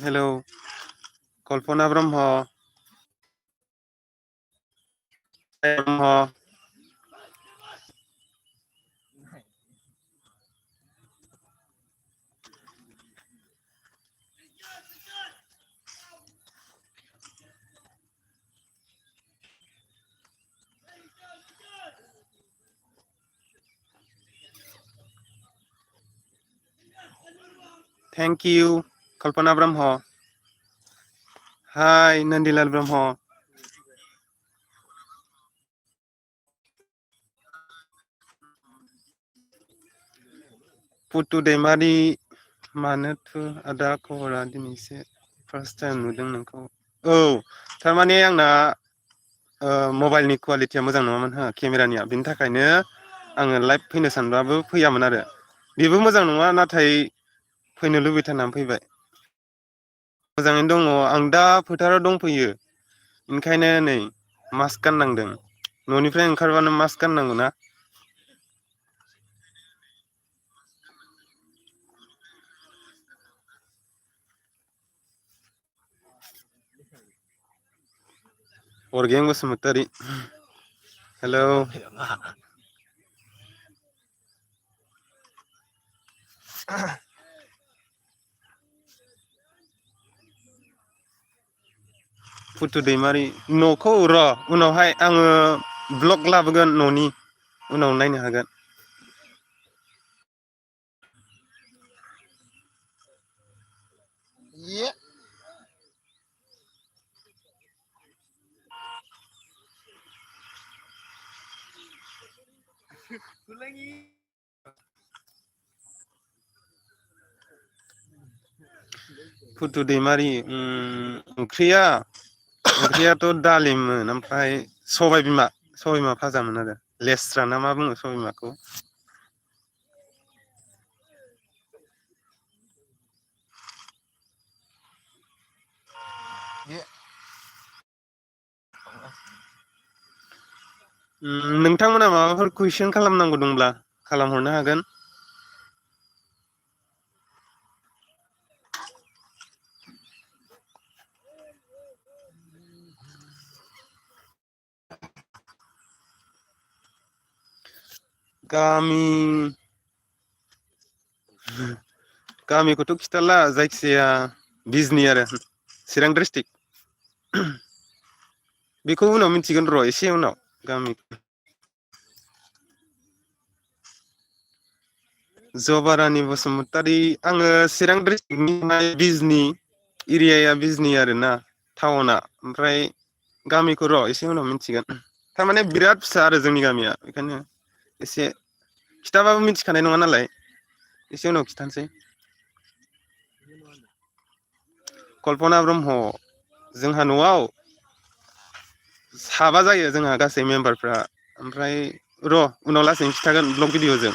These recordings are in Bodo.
Hello Kalpana Brahma thank you Kalpana Brahma hi Nandilal Brahma पुतु दैमारी मानोथो आदा खबरा दिनैसो फार्स्ट टाइम नुदों नोंखौ औ थारमाने आंना मबाइलनि क्वालिटिया मोजां नङामोन हो केमेरानिया बिनि थाखायनो आङो लाइभ फैनो सानबाबो फैयामोन आरो बेबो मोजां नङा नाथाय फैनो लुबैथारनानै फैबाय मोजाङैनो दङ आं दा फोथाराव दंफैयो ओंखायनो नै मास्क गाननांदों न'निफ्राय ओंखारबानो मास्क गाननांगौ ना अरगें बसुमतारी हेलौ पुतु दैमारि न'खौ र' उनावहाय आङो ब्लग लाबोगोन न'नि उनाव नायनो हागोन पुतु दैमारि ओंख्रियाथ' दालिमोन ओमफ्राय सबाय बिमा फाजामोन आरो लेस्रा ना मा बुङो सबाय बिमाखौ नोंथांमोना माबाफोर कुइसन खालामनांगौ दंब्ला खालामहरनो हागोन गामिखौथ' खिथाला जायखिजाया बिजनि आरो चिरां डिस्ट्रिक्ट बेखौ उनाव मिथिगोन र' एसे उनाव गामि जबारानि बसुमतारी आङो चिरां डिस्ट्रिक्टनि बिजनि एरियाया बिजनि आरोना टाउना ओमफ्राय गामिखौ र' एसे उनाव मिथिगोन थारमाने बिराद फिसा आरो जोंनि गामिया बेखायनो एसे खिथाबाबो मिथिखानाय नङा नालाय एसे उनाव खिथानोसै कल्पना ब्रह्म जोंहा न'आव साबा जायो जोंहा गासै मेम्बारफ्रा ओमफ्राय र' उनाव लासैनो खिथागोन ब्लग भिडिअ'जों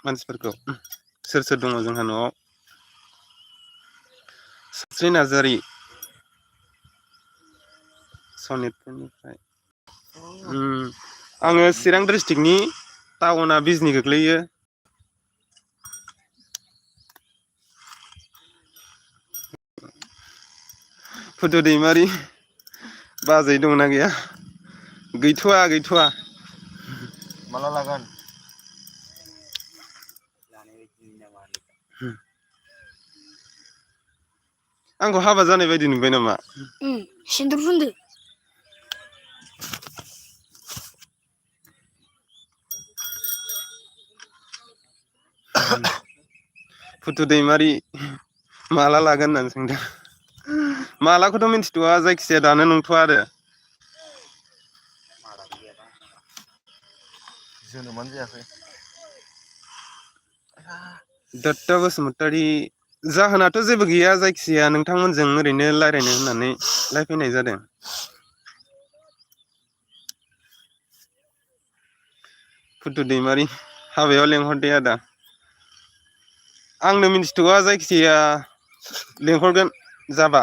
मानसिफोरखौ सोर सोर दङ जोंहा न'आव सास्रि नार्जारि सनितपुरनिफ्राय आङो चिरां डिस्ट्रिक्टनि टाउना बिजनि गोग्लैयो फुदु दैमारि बाजै दंना गैया गैथ'वा माला लागोन आंखौ हाबा जानाय बायदि नुबाय नामा सिन्दुर फुनदो फुथु दैमारि माला लागोन होननानै सोंदों मालाखौथ' मिन्थिथ'आ जायखिजाया दानो नंथ'आ आरो जोनोमानो जायाखै दत्ता बसुमतारी जाहोनाथ' जेबो गैया जायखिजाया नोंथांमोनजों ओरैनो रायज्लायनो होननानै रायफैनाय जादों। फुदु दैमारि हाबायाव लेंहरदो आदा। आंनो मिन्थिथ'आ जायखिजाया लेंहरगोन जाबा।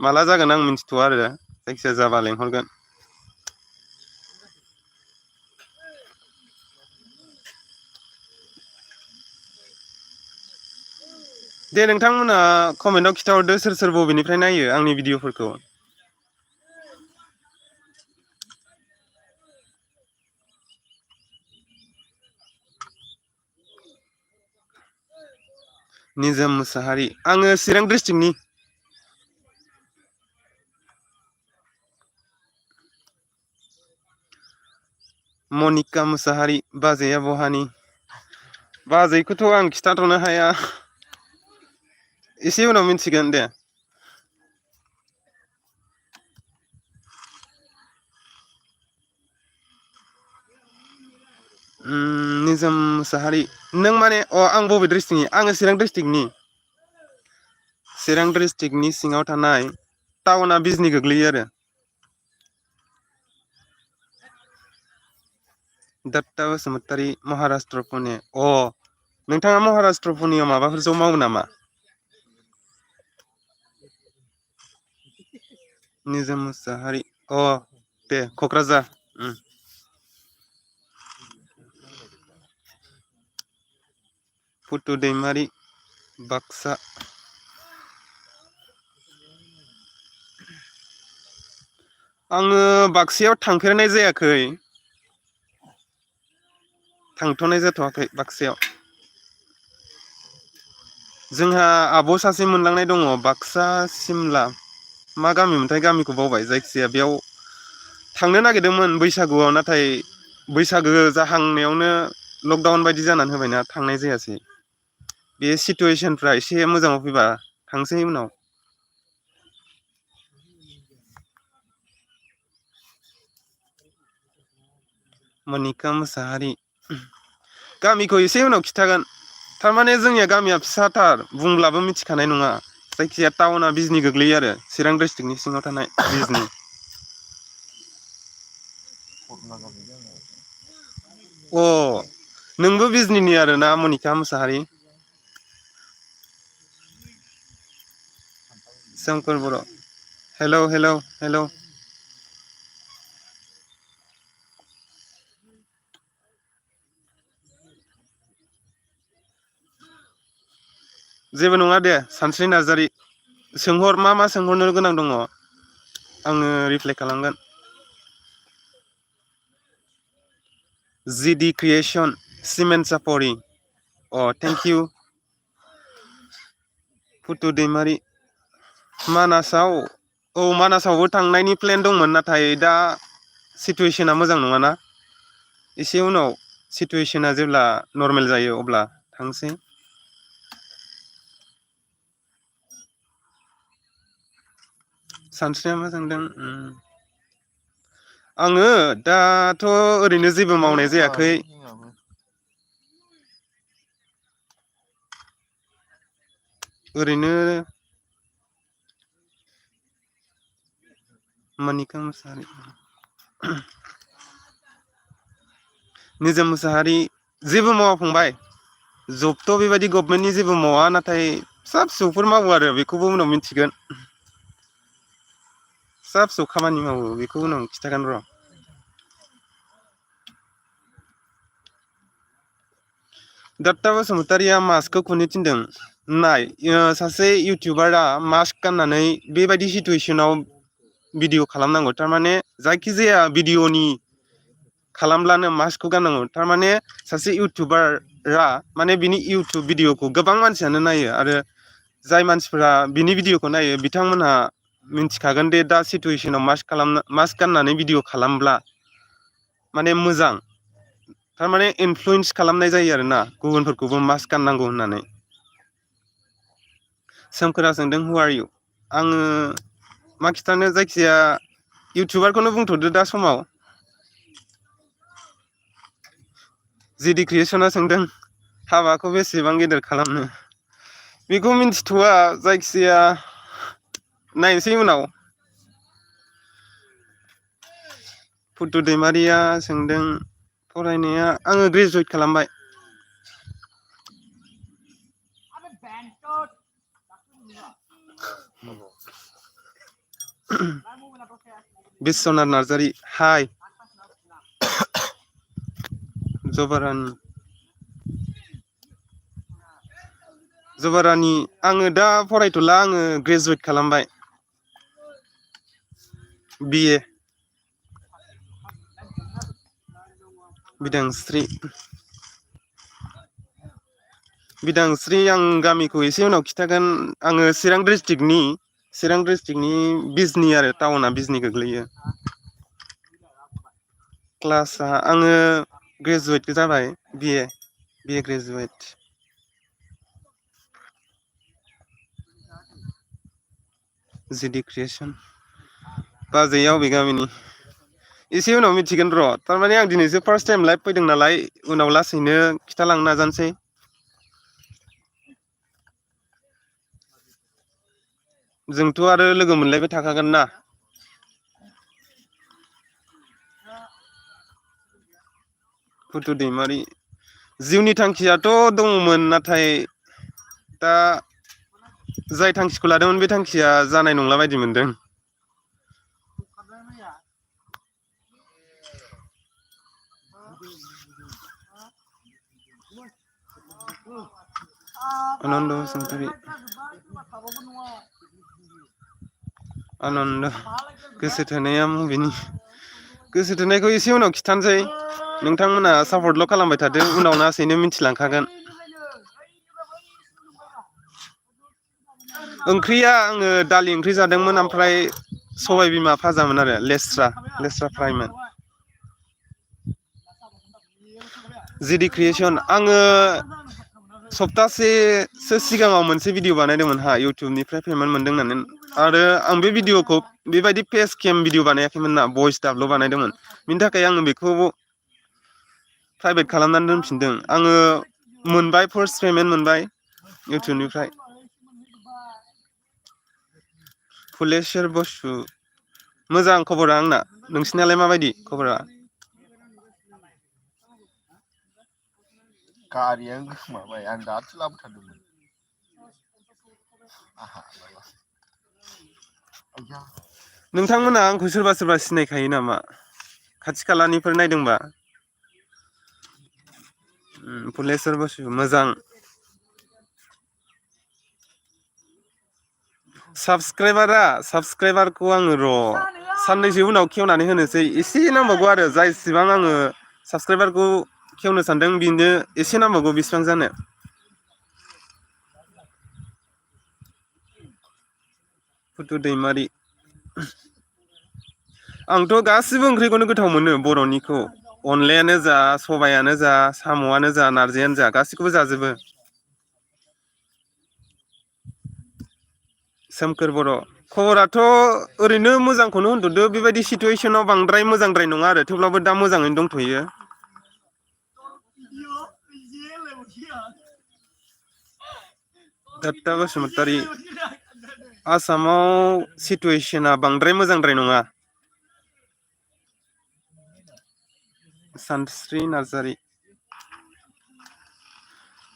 माला जागोन आं मिन्थिथ'आ आरो जायखिजाया जाबा लेंहरगोन। दे नोंथांमोना कमेन्टआव खिन्थाहरदो सोर सोर बबेनिफ्राय नायो आंनि भिडिअफोरखौ। निजोम मुसाहारि आङो चिरां डिस्ट्रिक्टनि। मनिका मुसाहारि बाजैया बहानि बाजैखौथ' आं खिथाथ'नो हाया एसे उनाव मिन्थिगोन दे। निजोम मुसाहारि नों माने आं बबे डिस्ट्रिक्टनि आङो चिरां डिस्ट्रिक्टनि। चिरां डिस्ट्रिक्टनि सिङाव थानाय टाउना बिजनि गोग्लैयो आरो। दत्ता बसुमतारी महाराष्ट्र पुने नोंथाङा महाराष्ट्र पुनेयाव माबाफोर जब मावो नामा? निजोम मुसाहारि दे क'क्राझार। फुटु दैमारि बाक्सा। आङो बाक्सायाव थांफेरनाय जायाखै। थांथ'नाय जाथ'वाखै बाक्सायाव। जोंहा आब' सासे मोनलांनाय दङ बाक्सा सिमला मा गामिमोनथाय गामिखौ बावबाय जायखिजाया बेयाव थांनो नागिरदोंमोन बैसागुआव नाथाय बैसागो जाहांनायावनो लकडाउन बायदि जानानै होबायना थांनाय जायासै। बे सिटुवेसनफ्रा एसे मोजाङाव फैबा थांसै उनाव। मनिका मुसाहारि गामिखौ एसे उनाव खिन्थागोन। थारमाने जोंनिया गामिया फिसाथार बुंब्लाबो मिथिखानाय नङा। जायखिजाया टाउना बिजनि गोग्लैयो आरो चिरां डिस्ट्रिक्टनि सिङाव थानाय बिजनि। नोंबो बिजनिनि आरोना मनिका मुसाहारि? सोमखोर बर' हेलौ। जेबो नङा दे सानस्रि नार्जारि सोंहर मा सोंहरनो गोनां दङ आङो रिप्लाय खालामगोन। जिडि क्रियेसन सिमेन्ट सापरि थेंक इउ। फुटु दैमारि मानासावबो थांनायनि प्लेन दंमोन नाथाय दा सिटुवेसना मोजां नङाना। एसे उनाव सिटुवेसना जेब्ला नर्मेल जायो अब्ला थांसै। सानस्रिया मा सोंदों? आङो दाथ' ओरैनो जेबो मावनाय जायाखै। ओरैनो मनिका मुसाहारि निजोम मुसाहारि जेबो मावा फंबाय। जबथ' बेबायदि गभमेन्टनि जेबो मावा नाथाय फिसा फिसौफोर मावो आरो बेखौबो उनाव मिथिगोन। फिसा फिसौ खामानि मावो बेखौ उनाव खिन्थागोन र'। दत्ता बसुमतारिया मास्कखौ खुनो थिनदों नाय सासे इउटुबारा मास्क गाननानै बेबायदि सिटुवेसनाव भिडिअ खालामनांगौ थारमाने जायखिजाया भिडिअ'नि खालामब्लानो मास्कखौ गाननांगौ थारमाने सासे इउटुबारा माने बिनि इउटुब भिडिअ'खौ गोबां मानसियानो नायो आरो जाय मानसिफोरा बिनि भिडिअ'खौ नायो बिथांमोनहा मिन्थिखागोन दे दा सिटुवेसनाव मास्क गाननानै भिडिअ' खालामब्ला माने मोजां थारमाने इनफ्लुयेन्स खालामनाय जायो आरोना गुबुनफोरखौबो मास्क गाननांगौ होननानै। सोमखोरा सोंदों हु आर इउ आङो मा खिथानो जायखिजाया इउटुबारखौनो बुंथ'दो दा समाव। जिडि क्रियेसना सोंदों हाबाखौ बेसेबां गेदेर खालामनो बेखौ मिन्थिथ'आ जायखिजाया नायनोसै उनाव फुटु दैमारिया सोंदों फरायनाया आङो ग्रेजुवेट खालामबाय बिस्वनाथ नार्जारि हाय जबारानि आङो दा फरायथ'ला आङो ग्रेजुवेट खालामबाय बिए बिदांस्रि बिदांस्रि आं गामिखौ एसे उनाव खिन्थागोन आङो चिरां डिस्ट्रिक्टनि बिजनि आरो टाउना बिजनि गोग्लैयो क्लासआ आङो ग्रेजुवेट जाबाय बिए ग्रेजुवेट जिडि क्रियेसन बाजैया अबे गामिनि एसे उनाव मिथिगोन र' थारमाने आं दिनैसो फार्स्ट टाइम लाइभ फैदों नालाय उनाव लासैनो खिथालांनो नाजानोसै जोंथ' आरो लोगो मोनलायबाय थाखागोन ना फुटु दैमारि जिउनि थांखियाथ' दङमोन नाथाय दा जाय थांखिखौ लादोंमोन बे थांखिया जानाय नंला बायदि मोनदों आनन्द बसुमतारी आनन्द गोसो थोनाया मबेनि गोसो थोनायखौ एसे उनाव खिथानोसै नोंथांमोना सापर्टल' खालामबाय थादो उनाव लासैनो मिथिलांखागोन ओंख्रिया आङो दालि ओंख्रि जादोंमोन ओमफ्राय सबाय बिमा फाजामोन आरो लेस्रा फ्रायमोन जिडि क्रियेसन आङो सप्तासेसो सिगाङाव मोनसे भिडिअ बानायदोंमोन इउटुबनिफ्राय पेमेन्ट मोनदों होननानै आरो आं बे भिडिअखौ बेबायदि फेस केम भिडिअ बानायाखैमोन ना भइस दाबल' बानायदोंमोन बिनि थाखाय आङो बेखौ प्राइभेट खालामनानै दोनफिनदों आङो मोनबाय फार्स्ट पेमेन्ट मोनबाय इउटुबनिफ्राय फुलेस्वर बसु मोजां खबरा आंना नोंसिनालाय माबायदि खबरा गारिया गोमाबाय आं दासो लाबोथारदोंमोन नोंथांमोना आंखौ सोरबा सोरबा सिनायखायो नामा खाथि खालानिफोर नायदोंबा फुलेस्वर बसु मोजां साबसक्राइबारखौ आङो र' साननैसो उनाव खेवनानै होनोसै एसे नांबावगौ आरो जायसिबां आङो साबसक्राइबारखौ खेवनो सानदों बिनो एसे नांबावगौ बेसिबां जानो फुटु दैमारि आंथ' गासिबो ओंख्रिखौनो गोथाव मोनो बर'निखौ अनलायानो जा सबायानो जा साम'आनो जा नारजियानो जा गासिखौबो जाजोबो सोमखोर बर' खबराथ' ओरैनो मोजांखौनो होनथ'दो बेबायदि सिटुवेसनाव बांद्राय मोजांद्राय नङा आरो थेवब्लाबो दा मोजाङैनो दंथ'यो दत्ता बसुमतारी आसामाव सिटुवेसना बांद्राय मोजांद्राय नङा सानस्रि नार्जारि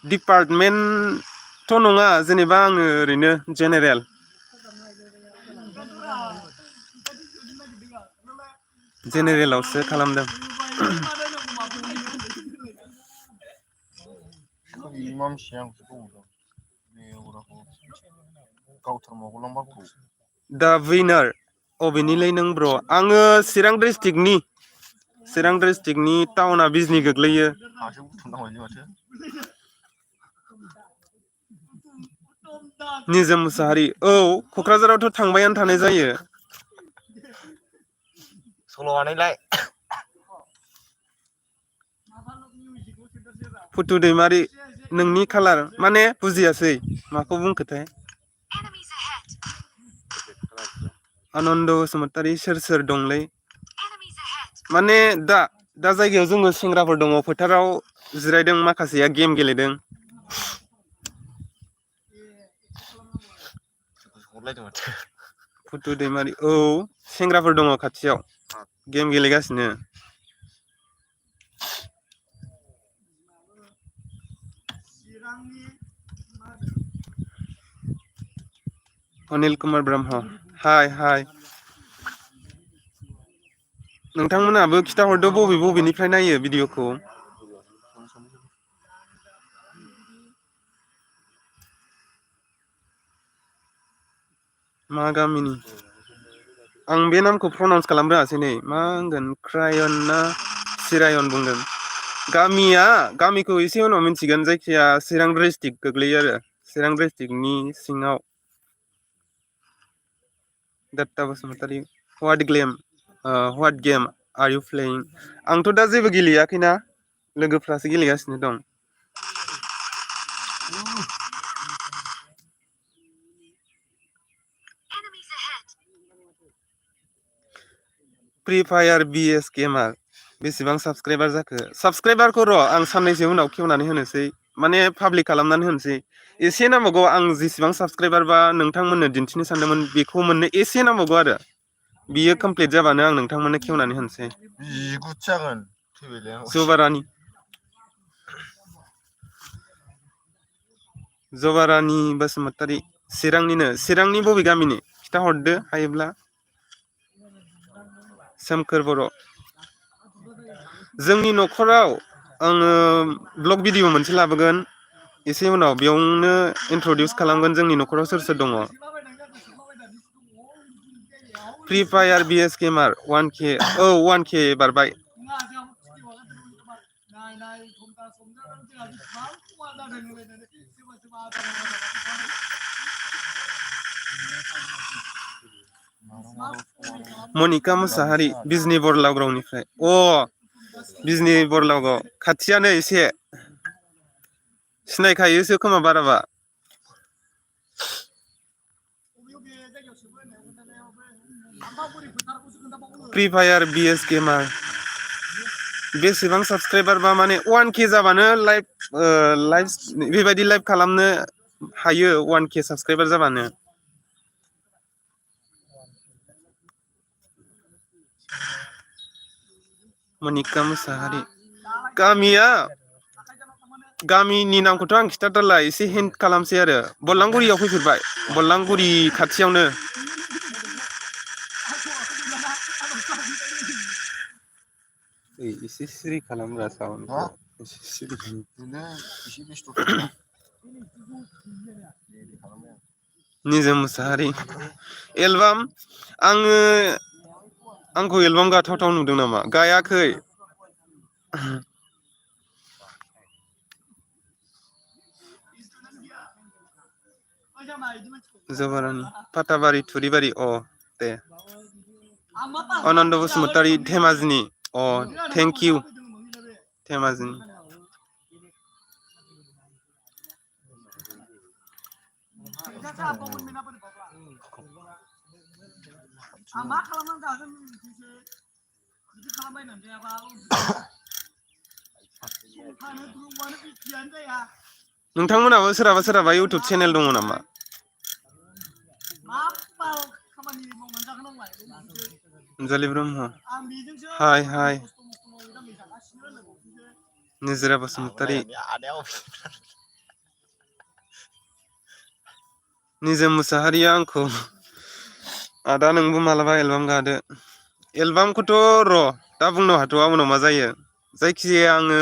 दिपार्टमेन्टथ' नङा जेनेबा आङो ओरैनो जेनेरेल जेनेरेलावसो खालामदों दा विनार अबेनिलै नों ब्र' आङो चिरां डिस्ट्रिक्टनि टाउना बिजनि गोग्लैयो निजोम मुसाहारि औ क'क्राझारावथ' थांबायानो थानाय जायो सल' बानायलाय फुटु दैमारि नोंनि कालार माने बुजियासै माखौ बुंखोथाय आनन्द बसुमतारी सोर दंलै माने दा जायगायाव जोङो सेंग्राफोर दङ फोथाराव जिरायदों माखासेया गेम गेलेदों। हरलायदों माथो। फुटु दैमारि औ सेंग्राफोर दङ खाथियाव गेम गेलेगासिनो। अनिल कुमार ब्रह्म हाय हाय। नोंथांमोनहाबो खिथाहरदो बबे बबेनिफ्राय नायो भिडिअ'खौ। मा गामिनि आं बे नामखौ प्रनाउन्स खालामनो रोङासै नै मा होनगोन क्रायन ना सिरायन बुंदों। गामिखौ एसे उनाव मिथिगोन जायखिया चिरां डिस्ट्रिक्ट गोग्लैयो आरो चिरां डिस्ट्रिक्टनि सिङाव। Datta Basumatary what game are you playing आंथ' दा जेबो गेलेयाखैना लोगोफ्रासो गेलेगासिनो दं। फ्रि फायार बिएस गेमार बेसेबां साबसक्राइबार जाखो साबसक्राइबारखौ र' आं साननैसो उनाव खेवनानै होनोसै माने पाब्लिक खालामनानै होनोसै एसे नांबावगौ आं जेसेबां साबसक्राइबार बा नोंथांमोननो दिन्थिनो सानदोंमोन बेखौ मोननो एसे नांबावगौ आरो बियो कमप्लिट जाबानो आं नोंथांमोननो खेवनानै होनोसै। बिगुथ जागोन थैबायलै आं जबारानि जबारानि बसुमतारी चिरांनि बबे गामिनि खिथाहरदो हायोब्ला। सोमखोर बर' जोंनि न'खराव आङो ब्लग भिडिअ मोनसे लाबोगोन एसे उनाव बेयावनो इन्ट्रडिउस खालामगोन जोंनि न'खराव सोर सोर दङ। फ्रि फायार बिएस गेमार 1K औ 1K बारबाय। मनिका मुसाहारि बिजनि बरलाव बिजनि बरलागाव खाथियानो एसे सिनायखायोसो खोमा बाराबा। फ्रि फायार बिएस गेमार बेसेबां साबसक्राइबार बा माने 1K जाबानो लाइभ बेबायदि लाइभ खालामनो हायो 1K साबसक्राइबार जाबानो। मनिका मुसाहारि गामिनि नामखौथ' आं खिथाथारला एसे हिन्ट खालामसै आरो बलांगुरियाव फैफेरबाय बलांगुरि खाथियावनो। एसे सिरि खालामब्रा हा साउन्डखौ एसे सिरि बिदिनो एसे बेस्थ' थायोना खालामबाय आं निजोम मुसाहारि एलबाम आंखौ एलबाम गाथावथाव नुदों नामा गायाखै। जबारानि फाथाबारि थुरिबारि दे आनन्द बसुमतारी धेमाजिनि थेंक इउ धेमाजिनि। नोंथांमोनाबो सोरहाबा इउटुब चेनेल दङ नामा? अनजालि ब्रह्म हाय हाय। निजोरा बसुमतारी निजोम मुसाहारिया आंखौ आदा नोंबो मालाबा एलबाम गादो एलबामखौथ' र' दा बुंनो हाथ'वा उनाव मा जायो जायखिजाया आङो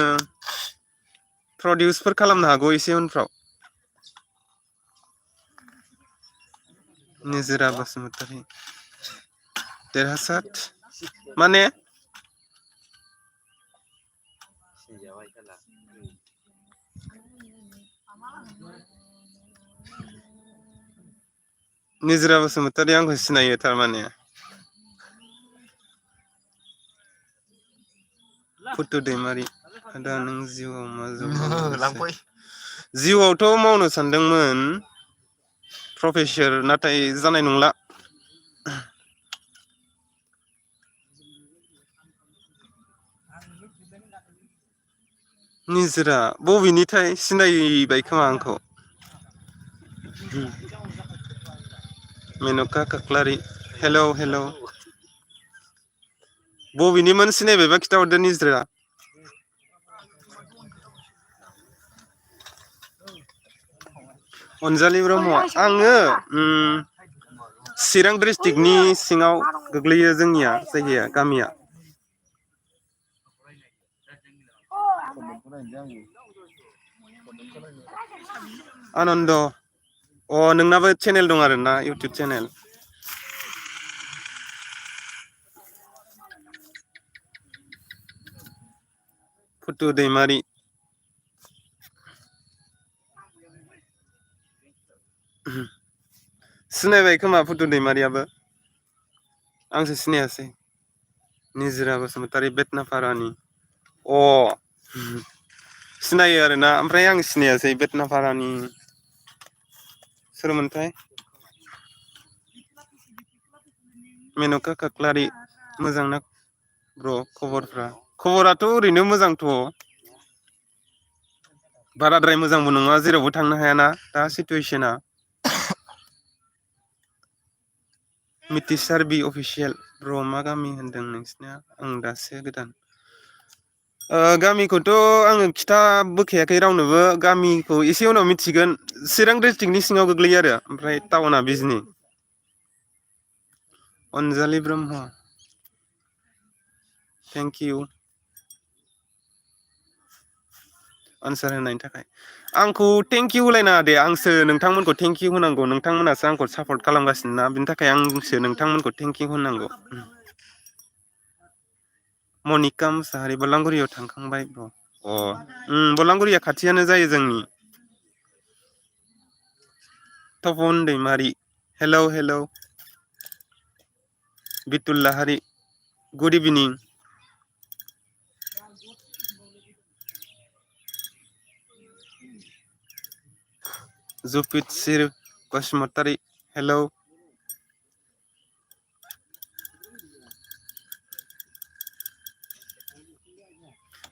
प्रडिउसफोर खालामनो हागौ एसे उनफ्राव। निजोरा बसुमतारी देरहासात माने निजोरा बसुमतारी आंखौ सिनायो थारमाने। फुटु दैमारि आदा नों जिउआव मा जब मावनो गोसो लांफै जिउआवथ' मावनो सानदोंमोन प्रफेसार नाथाय जानाय नंला। निजोरा बबेनिथाय सिनायबाय खोमा आंखौ मेनका काक्लारि हेलौ हेलौ बबेनिमोन सिनायबायबा खिथाहरदो निजोरा अनजालि ब्रह्म आङो चिरां डिस्ट्रिक्टनि सिङाव गोग्लैयो जोंनिया जायगाया गामिया आनन्द अ नोंनाबो चेनेल दं आरोना इउटुब चेनेल फुटु दैमारि सिनायबाय खोमा फुटु दैमारियाबो आंसो सिनायासै निजोरा बसुमतारी बेतनाफारानि अ सिनायो आरोना ओमफ्राय आं सिनायासै बेतनाफारानि सोरमोनथाय मेनका काक्लारि मोजांना ब्र खबराथ' ओरैनो मोजांथ' बाराद्राय मोजांबो नङा जेरावबो थांनो हायाना दा सिटुवेसना मिथिसार बि अफिसियेल ब्र मा गामि होनदों नोंसिना आं दासो गोदान गामिखौथ' आङो खिथा बोखायाखै रावनोबो गामिखौ एसे उनाव मिथिगोन चिरां डिस्ट्रिक्टनि सिङाव गोग्लैयो आरो ओमफ्राय टाउना बिजनि अनजालि ब्रह्म थेंक इउ आनसार होनायनि थाखाय आंखौ थेंक इउ होलायनाङा दे आंसो नोंथांमोनखौ थेंक इउ होनांगौ नोंथांमोनासो आंखौ सापर्ट खालामगासिनो ना बिनि थाखाय आंसो नोंथांमोनखौ थेंक इउ होनांगौ मनिका मुसाहारि बलांगुरियाव थांखांबाय ब्र बलांगुरिया खाथियानो जायो जोंनि तपन दैमारि हेलौ हेलौ बिटुल लाहारि गुड इभिनिं जुपित सिर बसुमतारी हेलौ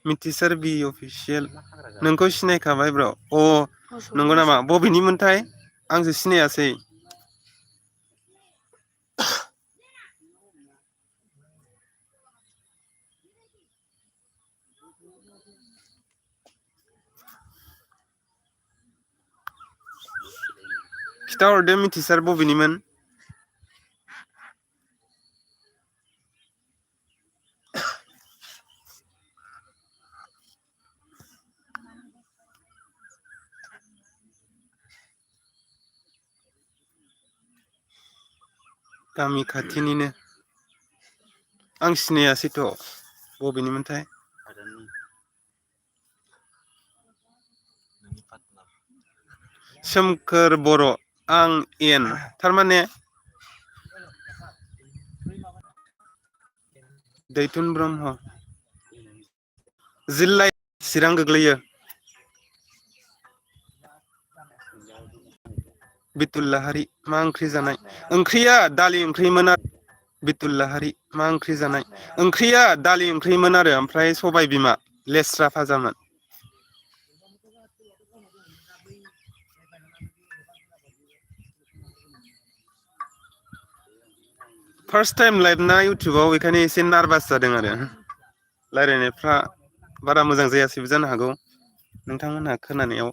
मिथिसार बि अफिसियेल नोंखौ सिनायखाबाय ब्र नंगौ नामा बबेनिमोनथाय आंसो सिनायासै खिथाहरदो मिथिसार बबेनिमोन गामि खाथिनिनो आं सिनायासैथ' बबेनिमोनथाय सोमखोर बर' आं एन थारमाने दैथुन ब्रह्म जिल्लाया चिरां गोग्लैयो बिटुल लाहारि मा ओंख्रि जानाय ओंख्रिया दालि ओंख्रिमोन आरो बिटुल लाहारि मा ओंख्रि जानाय ओंख्रिया दालि ओंख्रिमोन आरो ओमफ्राय सबाय बिमा लेस्रा फाजामोन फार्स्ट टाइम लाइभ ना इउटुबाव बेखायनो एसे नारभास जादों आरो रायज्लायनायफ्रा बारा मोजां जायासैबो जानो हागौ नोंथांमोनहा खोनानायाव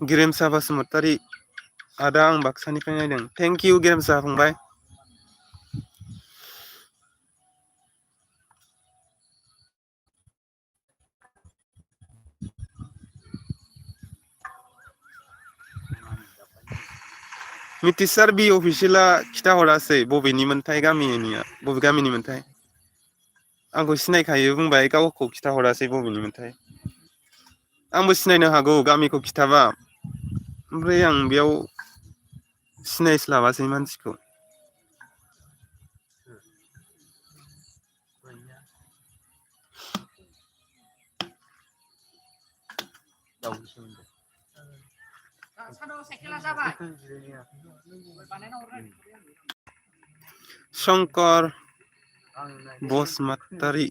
गेरेमसा बसुमतारी आदा आं बाक्सानिफ्राय नायदों थेंक इउ गेरेमसा फंबाय मिथिसार बि अफिसियेला खिथाहरासै बबेनिमोनथाय गामिनिया बबे गामिनिमोनथाय आंखौ सिनायखायो बुंबाय गावखौ खिथाहरासै बबेनिमोनथाय आंबो सिनायनो हागौ गामिखौ खिथाबा ओमफ्राय आं बेयाव सिनायस्लाबासै मानसिखौ शंकर बसुमतारी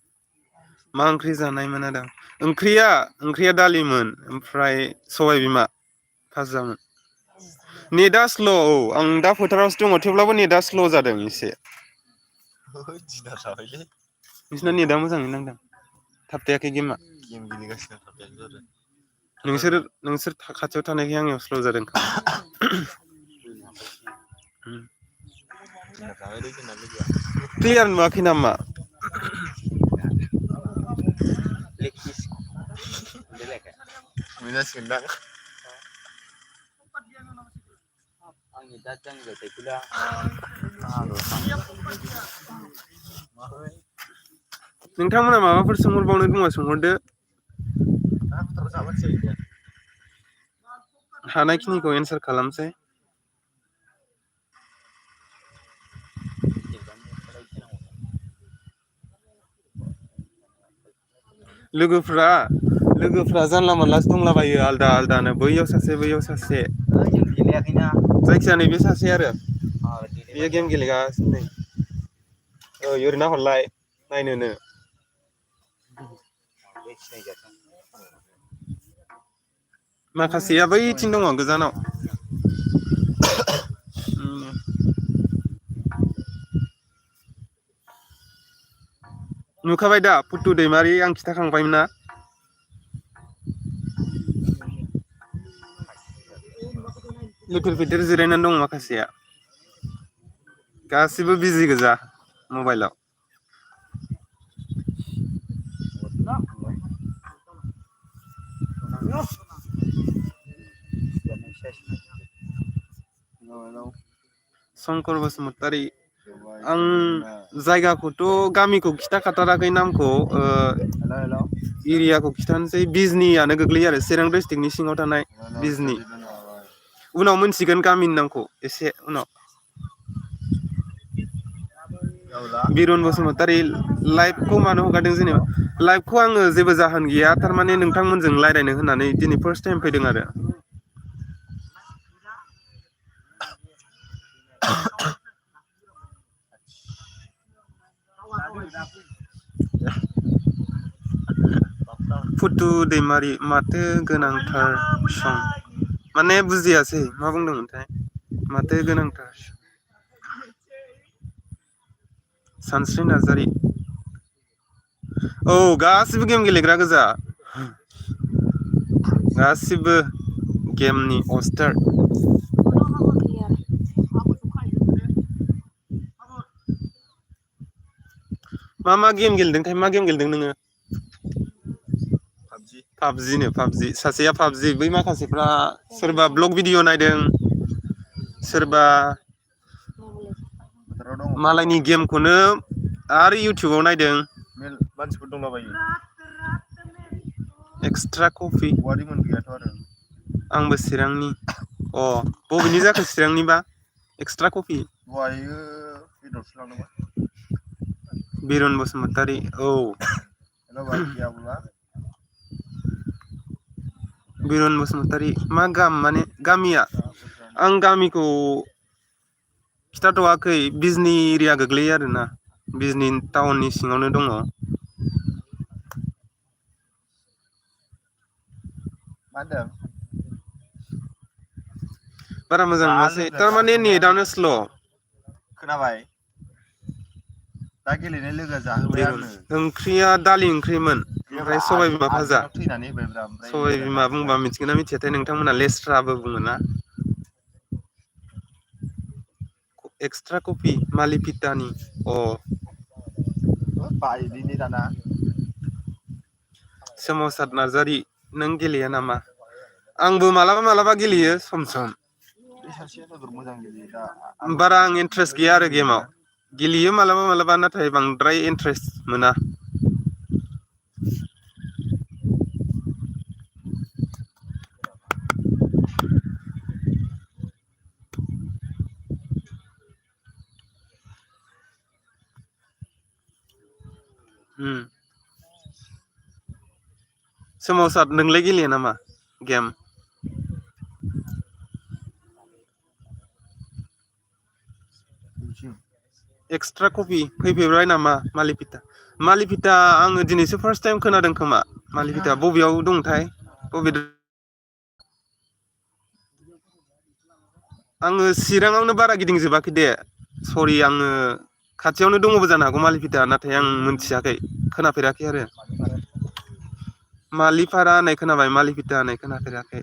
मा ओंख्रि जानायमोन आदा ओंख्रिया दालिमोन ओमफ्राय सबाय बिमा फाजामोन नेटआ स्ल' औ आं दा फोथारावसो दङ थेवब्लाबो नेटआ स्ल' जादों एसे दिनार जाबायलै नोंसिना नेटआ मोजाङै नांदों थाबथायाखै गेमा गेम गेलेगासिनो थाबथायाखै आरो नोंसोर खाथियाव थानायखाय आंनियाव स्ल' जादों खोमा क्लियार नुवाखै नामा मोनासिगोनदां नोंथांमोना माबाफोर सोंहरबावनो दंबा सोंहरदो हानायखिनिखौ एन्सार खालामसै लोगोफ्रा जानला मोनलासो दंलाबायो आलदा आलदानो बैयाव सासे जायखिया नैबे सासे आरो बेयो गेम गेलेगासिनो नै ओरैनो हरलाय नायनोनो माखासेया बैथिं दङ गोजानाव नुखाबाय दा पुथु दैमारि आं खिथाखांबायमोन ना लेथेर फेथेर जिरायनानै दं माखासेया गासिबो बिजि गोजा मबाइलाव शंकर बसुमतारी आं जायगाखौथ' गामिखौ खिथाखाथाराखै नामखौ एरियाखौ खिथानोसै बिजनियानो गोग्लैयो आरो चिरां डिस्ट्रिक्टनि सिङाव थानाय बिजनि उनाव मोनसिगोन गामिनि नामखौ एसे उनाव बिरुन बसुमतारी लाइभखौ मानो हगारदों जेनेबा लाइभखौ आङो जेबो जाहोन गैया थारमाने नोंथांमोनजों रायज्लायनो होननानै दिनै फार्स्ट टाइम फैदों आरो पुथु दैमारि माथो गोनांथार सं माने बुजियासै मा बुंदोंमोनथाय माथो गोनांथार सानस्रि नार्जारि औ गासिबो गेम गेलेग्रा गोजा गासिबो गेमनि अस्टार मा गेम गेलेदोंथाय मा गेम गेलेदों नोङो पाबजि सासेया पाबजि बै माखासेफ्रा सोरबा ब्लग भिडिअ नायदों सोरबा मालायनि गेमखौनो आरो इउटुबाव नायदों मानसिफोर दंलाबायो एक्सट्रा कफि गैयाथ' आरो आंबो चिरांनि बबेनि जाखो चिरांनिबा एक्सट्रा कफि दहायो बेदरसो लांदोंमोन बिरुन बसुमतारी औ बिरुन बसुमतारी मा गाम माने गामिया आं गामिखौ खिथाथ'वाखै बिजनि एरिया गोग्लैयो आरोना बिजनि टाउननि सिङावनो दङ मा होनदों बारा मोजां नुवासै थारमाने नेटआनो स्ल' खोनाबाय दा गेलेनाय लोगोआ जाहोबाय आंनो ओंख्रिया दालि ओंख्रिमोन ओमफ्राय सबाय बिमा भाजा थैनानै होबायब्रा ओमफ्राय सबाय बिमा बुंबा मिथिगोन ना मिथियाथाय नोंथांमोना लेस्राबो बुङोना एक्सट्रा कफि मालि फिटानि बायोलै दाना सोमावसार नार्जारि नों गेलेया नामा आंबो मालाबा गेलेयो सम सम बारा आं इन्ट्रेस्ट गैया आरो गेमाव गेलेयो मालाबा नाथाय बांद्राय इन्ट्रेस्ट मोना सोमावसार नोंलाय गेलेया नामा गेम एक्सट्रा कपि फैफेरबाय नामा मालिपिता आङो दिनैसो फार्स्ट टाइम खोनादों खोमा मालिपिता बबेयाव दंथाय बबे आङो चिराङावनो बारा गिदिंजोबाखै दे सरि आङो खाथियावनो दङबो जानो हागौ मालिपिता नाथाय आं मोनथियाखै खोनाफेराखै आरो मालिपारा होननाय खोनाबाय मालिपिता होननाय खोनाफेराखै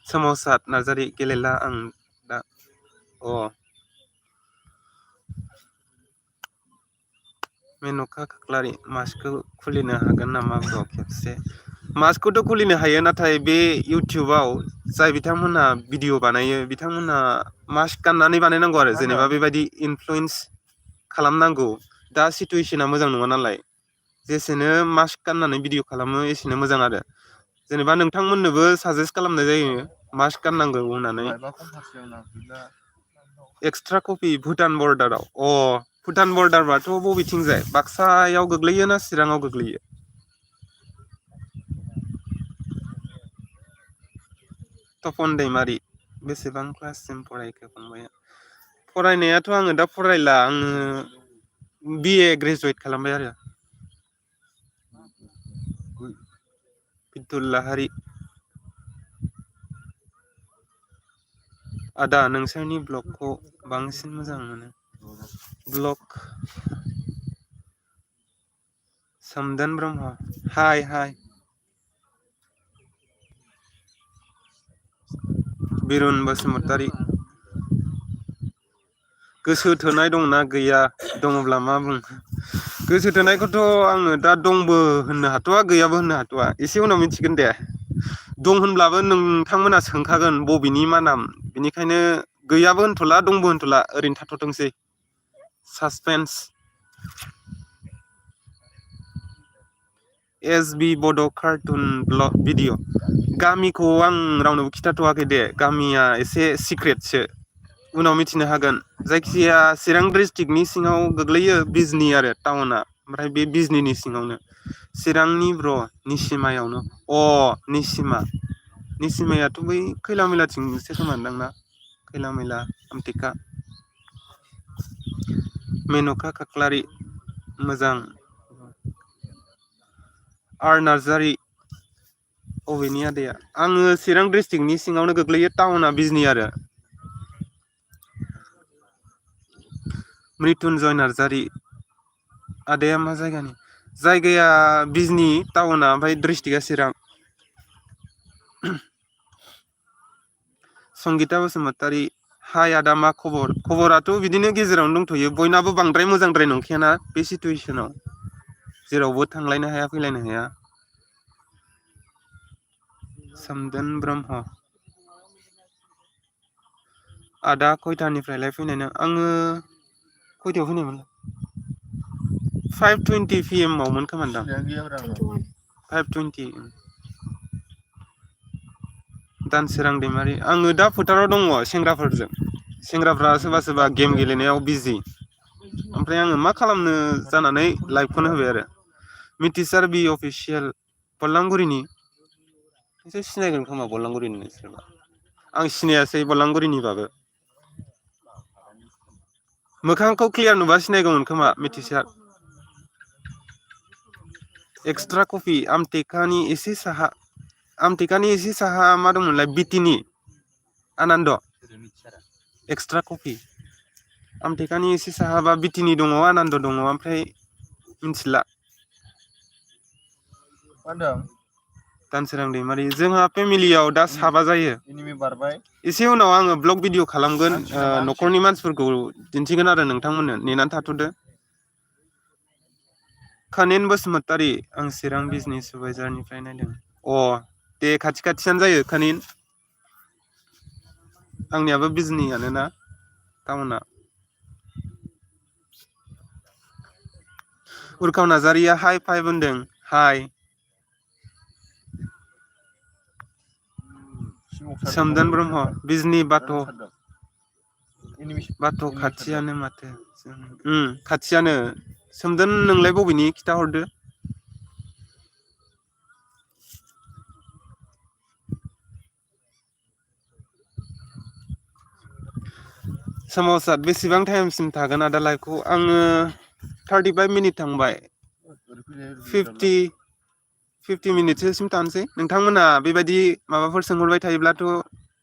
सोमावसार नार्जारि गेलेला आं दा मेन'का खाख्लारि मास्कखौ खुलिनो हागोन नामा ब्र खेबसे मास्कखौथ' खुलिनो हायो नाथाय बे इउटुबाव जाय बिथांमोनहा भिडिअ बानायो बिथांमोनहा मास्क गाननानै बानायनांगौ आरो मा जेनेबा होनदों? बेबायदि इनफ्लुयेन्स खालामनांगौ दा सिटुवेसना मोजां नङा नालाय जेसेनो मास्क गाननानै भिडिअ खालामो एसेनो मोजां आरो जेनेबा नोंथांमोननोबो साजेस्ट खालामनाय जायो मास्क गाननांगौ होननानै मायबा कम्पासयाव नांफैब्ला एक्सट्रा कपि भुटान बर्डाराव भुटान बर्डारबाथ' बबेथिंजाय बाक्सायाव गोग्लैयो ना चिराङाव गोग्लैयो तपन दैमारि बेसेबां क्लाससिम फरायखो फंबाया फरायनायाथ' आङो दा फरायला आङो BA ग्रेजुवेट खालामबाय आरो बिदुल लाहारि आदा नोंसोरनि ब्लगखौ बांसिन मोजां मोनो ब्लग सोमदोन ब्रह्म हाय बिरुन बसुमतारी गोसो थोनाय दंना गैया दङब्ला मा बुं गोसो थोनायखौथ' आङो दा दंबो होननो हाथ'वा गैयाबो होननो हाथ'वा एसे उनाव मिथिगोन दे दं होनब्लाबो नोंथांमोना सोंखागोन बबेनि मा नाम बेनिखायनो गैयाबो होनथ'ला दंबो होनथ'ला ओरैनो थाथ'थोंसै सासपेन्स SB बड' कार्टुन ब्लग भिडिअ गामिखौ आं रावनोबो खिथाथ'वाखै दे गामिया एसे सिक्रेटसो उनाव मिथिनो हागोन जायखिजाया चिरां डिस्ट्रिक्टनि सिङाव गोग्लैयो बिजनि आरो टाउना ओमफ्राय बे बिजनिनि सिङावनो चिरांनि ब्र निसिमायावनो निसिमायाथ' बै खैला मैलाथिंसो खोमादां ना खैला मैला आमथेखा मेन'का खाख्लारि मोजां आर नार्जारि अबेनि आदाया आङो चिरां डिस्ट्रिक्टनि सिङावनो गोग्लैयो टाउना बिजनि आरो मृत्युन्जय नार्जारि आदाया मा जायगाया बिजनि टाउना ओमफ्राय डिस्ट्रिक्टआ चिरां संगिता बसुमतारी हाय आदा मा खबराथ' बिदिनो गेजेरावनो दंथ'यो बयनाबो बांद्राय मोजांद्राय नंखायाना बे सिटुवेसनाव जेरावबो थांलायनो हाया फैलायनो हाया सोमदोन ब्रह्म आदा खयथानिफ्रायलाय फैनाय नों आङो खयथायाव फैनायमोन 5:20 PM आवमोन खोमादां सिनायानो गैयाब्रा आंनाव 5:20 दानसोरां दैमारि आङो दा फोथाराव दङ सेंग्राफ्रा सोरबा गेम गेलेनायाव बिजि ओमफ्राय आङो मा खालामनो जानानै लाइभखौनो होबाय आरो मिथिसार बि अफिसियेल बलांगुरिनि एसे सिनायगोन खोमा बलांगुरिनि नोंसोरबा आं सिनायासै बलांगुरिनिबाबो मोखांखौ क्लियार नुबा सिनायगौमोन खोमा मिथिसार एक्सट्रा कपि आमटेकानि एसे साहा मा दंमोनलाय बिटिनि आनन्द एक्सट्रा कपि आमटेकानि एसे साहाबा बिटिनि दङ आनन्द दङ ओमफ्राय मिथिला मा होनदों दानसोरां दैमारि जोंहा फेमिलियाव दा साबा जायो एनिमि बारबाय एसे उनाव आङो ब्लग भिडिअ खालामगोन हामसिन नामा हामसिन न'खरनि मानसिफोरखौ दिन्थिगोन आरो नोंथांमोननो नेनानै थाथ'दो कानिन बसुमतारी आं चिरां बिजनि सुबाइजारनिफ्राय नायदों दे खाथियानो जायो कानिन आंनियाबो बिजनियानोना टाउना उरखाव नार्जारिया हाय फाइभ होनदों हाय सोमदोन ब्रह्म बिजनि बाथ' खाथियानो माथो खाथियानो सोमदोन नोंलाय बबेनि खिथाहरदो सोमावसार बेसेबां टाइमसिम थागोन आदा लाइभखौ आङो 35 मिनिट थांबाय 50 मिनिटसोसिम थानोसै नोंथांमोना बेबायदि माबाफोर सोंहरबाय थायोब्लाथ'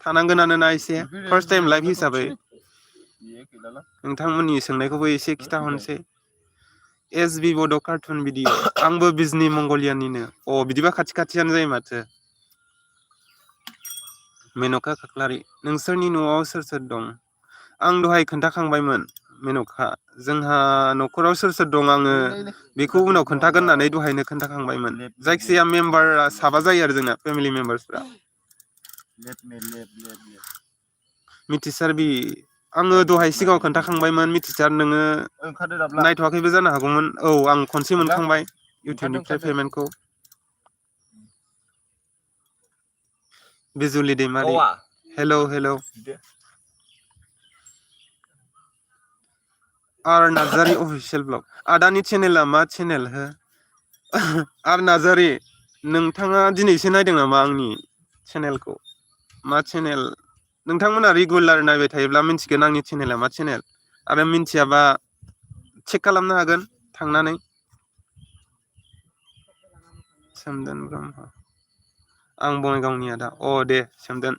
थानांगोनानोना एसे फार्स्ट टाइम लाइभ हिसाबै नोंथांमोननि सोंनायखौबो एसे खिथाहरनोसै एस बि बड' कार्टुन भिडिअ आंबो बिजनि मंगलियानिनो बिदिबा खाथि खाथियानो जायो माथो मेन'का खाख्लारि नोंसोरनि न'आव सोर सोर दं आं दहाय खोन्थाखांबायमोन मेन'का जोंहा न'खराव सोर सोर दं आङो बेखौ उनाव खोन्थागोन होननानै दहायनो खोन्थाखांबायमोन जायखिजाया मेम्बारा साबा जायो आरो जोंना फेमिलि मेम्बार्सफ्रा मिथिसार बि आङो दहाय सिगाङाव खोन्थाखांबायमोन मिथिसार नोङो नायथ'वाखैबो जानो हागौमोन आं खनसे मोनखांबाय इउटिउबनिफ्राय पेमेन्टखौ बिजुलि दैमारि हेलौ आर नार्जारि अफिसियेल ब्लग आदानि चेनेला मा चेनेल हो आर नार्जारि नोंथाङा दिनैसो नायदों नामा आंनि चेनेलखौ मा चेनेल नोंथांमोना रेगुलार नायबाय थायोब्ला मिन्थिगोन आंनि चेनेला मा चेनेल आरो मिन्थियाबा चेक खालामनो हागोन थांनानै सोमदोन ब्रह्म आं बङाइगावनि आदा दे सोमदोन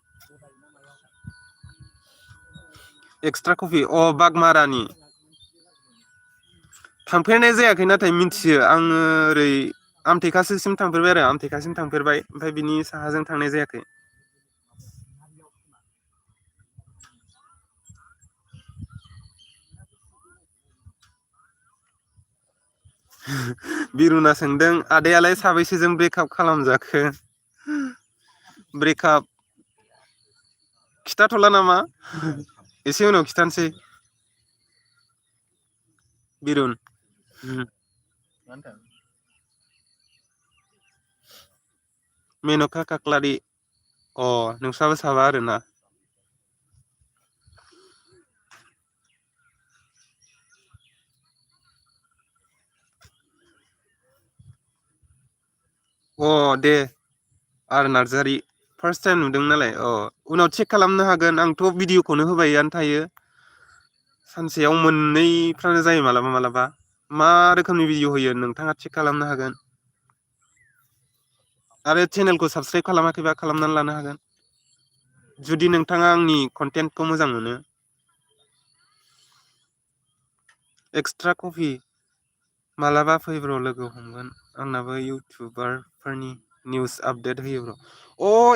एक्सट्रा कफि बागमारानि थांफेरनाय जायाखै नाथाय मिथियो आङो ओरै आमथेखासोसिम थांफेरबाय आरो आमथेखासिम थांफेरबाय ओमफ्राय बिनि साहाजों थांनाय जायाखै बिरुना सोंदों आदायालाय साबैसेजों ब्रेकआप खालामजाखो ब्रेकआप खिथाथ'ला नामा एसे उनाव खिथानोसै बिरुन मेन'का खाख्लारि नोंस्राबो साबा आरोना they are Narzary first time नुदों नालाय उनाव चेक खालामनो हागोन आंथ' भिडिअखौनो होबायानो थायो सानसेयाव मोननैफ्रानो जायो मालाबा मा रोखोमनि भिडिअ होयो नोंथाङा चेक खालामनो हागोन आरो चेनेलखौ साबसक्राइब खालामाखैबा खालामनानै लानो हागोन जुदि नोंथाङा आंनि कन्टेन्टखौ मोजां मोनो एक्सट्रा कफि मालाबा फै ब्र लोगो हमगोन आंनाबो इउटुबारफोरनि निउस आपडेट होयो ब्र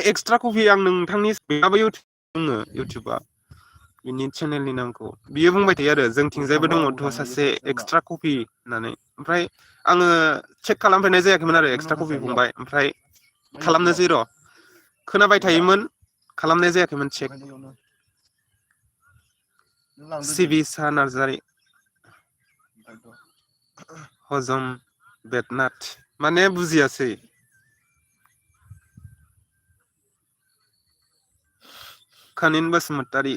एक्सट्रा कफि आं नोंथांनि बेनाबो इउटुबा बिनि चेनेलनि नामखौ बियो बुंबाय थायो आरो जोंथिंजायबो दङथ' सासे एक्सट्रा कफि होननानै ओमफ्राय आङो चेक खालामफेरनाय जायाखैमोन आरो एक्सट्रा कफि फंबाय ओमफ्राय खालामनोसै र' खोनाबाय थायोमोन खालामनाय जायाखैमोन चेक सिबि सा नार्जारि हजम बेदनाथ माने बुजियासै कानिन बसुमतारि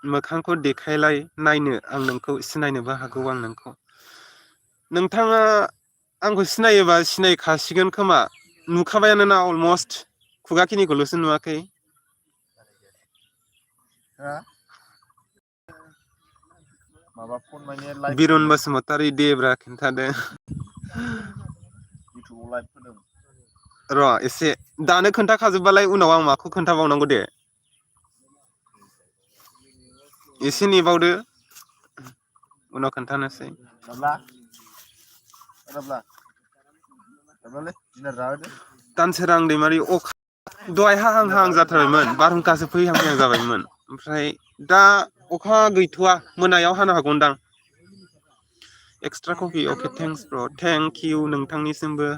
मोखांखौ देखायलाय नायनो आं नोंखौ सिनायनोबो हागौ आं नोंथाङा आंखौ सिनायोबा सिनायखासिगोन खोमा नुखाबायानोना अलमस्ट खुगाखिनिखौल'सो नुवाखै बिरुन बसुमतारि देब्रा खिन्थादो र' एसे दानो खोन्थाखाजोबबालाय उनाव आं माखौ खोन्थाबावनांगौ दे एसे नेबावदो उनाव खोन्थानोसै दानसोरां दैमारि दहाय हाहां जाथारबायमोन बारहुंखासो फैहां जाबायमोन ओमफ्राय दा अखा गैथ'वा मोनायाव हानो हागौदां एक्सट्रा कफि थेंक्स ब्र थेंक इउ नोंथांनिसिमबो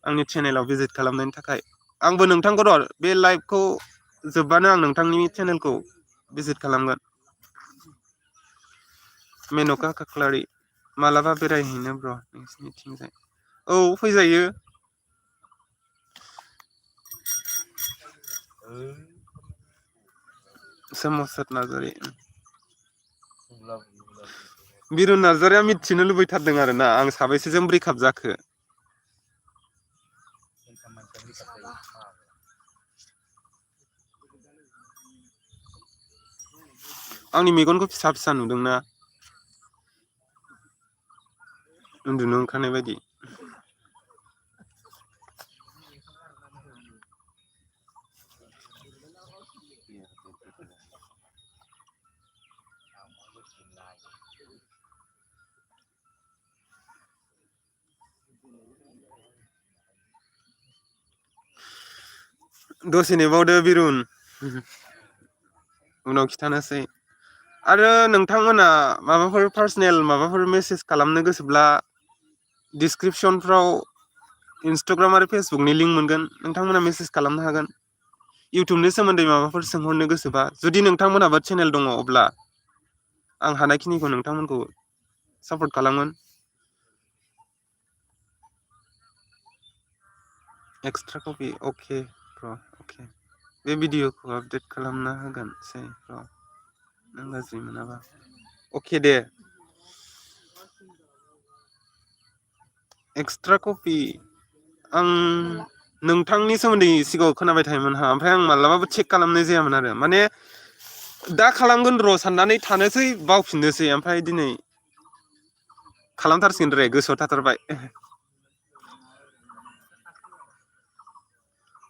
आंनि चेनेलाव भिजिट खालामनायनि थाखाय आंबो नोंथांखौ बे लाइभखौ जोबबानो आं नोंथांनि चेनेलखौ भिजिट खालामगोन मेन'का खाख्लारि मालाबा बेरायहैनो ब्र नोंसिनिथिंजाय फैजायो सोमावसार नार्जारि बिरुन नार्जारिया मिथिनो लुबैथारदों आरोना आं साबैसेजों ब्रेकआप जाखो आंनि मेगनखौ फिसा फिसा नुदोंना उन्दुनो ओंखारनाय बायदि दसे नेबावदो बिरुन उनाव खिथानोसै आरो नोंथांमोना माबाफोर पार्सनेल माबाफोर मेसेज खालामनो गोसोब्ला डिसक्रिपसनफ्राव इन्सटाग्राम आरो फेसबुकनि लिंक मोनगोन नोंथांमोना मेसेज खालामनो हागोन इउटुबनि सोमोन्दै माबाफोर सोंहरनो गोसोबा जुदि नोंथांमोनाबो चेनेल दङ अब्ला आं हानायखिनिखौ नोंथांमोनखौ सापर्ट खालामगोन एक्सट्रा कपि अके ब्र अके बे भिडिअखौ आपडेट खालामना होगोनसै ब्र नों गाज्रि मोनाबा अके दे एक्सट्रा कपि आं नोंथांनि सोमोन्दै सिगाङाव खोनाबाय थायोमोन हा ओमफ्राय आं मालाबाबो चेक खालामनाय जायामोन आरो माने दा खालामगोन र' साननानै थानोसै बावफिननोसै ओमफ्राय दिनै खालामथारसिगोन रे गोसोआव थाथारबाय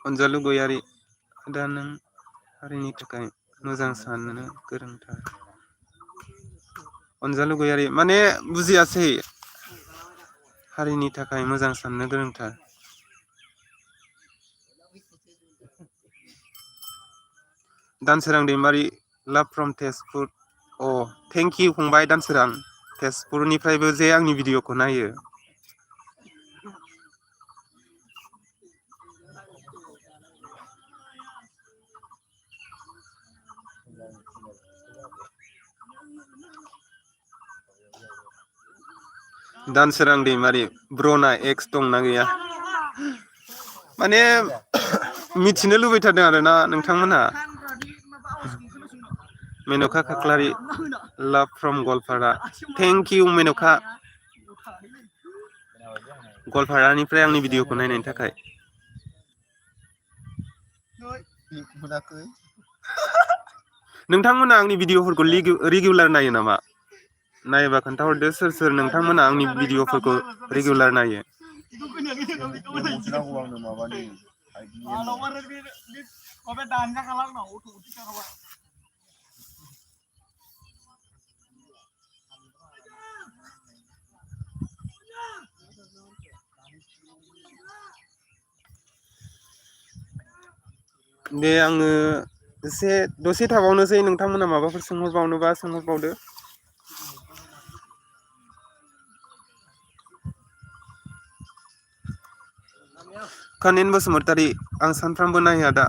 अनजालु गयारि दा नों हारिनि थाखाय मोजां साननो गोरोंथार अनजालु गयारि माने बुजियासै हारिनि थाखाय मोजां साननो गोरोंथार दानसोरां दैमारि लाभ from Tezpur O thank you फंबाय दानसोरां तेजपुरनिफ्रायबो जे आंनि भिडिअखौ नायो दानसोरां दैमारि ब्रना एक्स दंना गैया माने मिथिनो लुबैथारदों आरोना नोंथांमोनहा मेन'का खाख्लारि लाभ फ्रम गवालपारा थेंक इउ मेन'का गवालपारानिफ्राय आंनि भिडिअखौ नायनायनि थाखाय नोंथांमोना आंनि भिडिअफोरखौ रेगुलार नायो नामा नायोबा खोन्थाहरदो सोर सोर नोंथांमोना आंनि भिडिअफोरखौ रेगुलार नायो दे आङो एसे दसे थाबावनोसै नोंथांमोना माबाफोर सोंहरबावनोबा सोंहरबावदो कनिन बसुमतारी आं सानफ्रामबो नायो आदा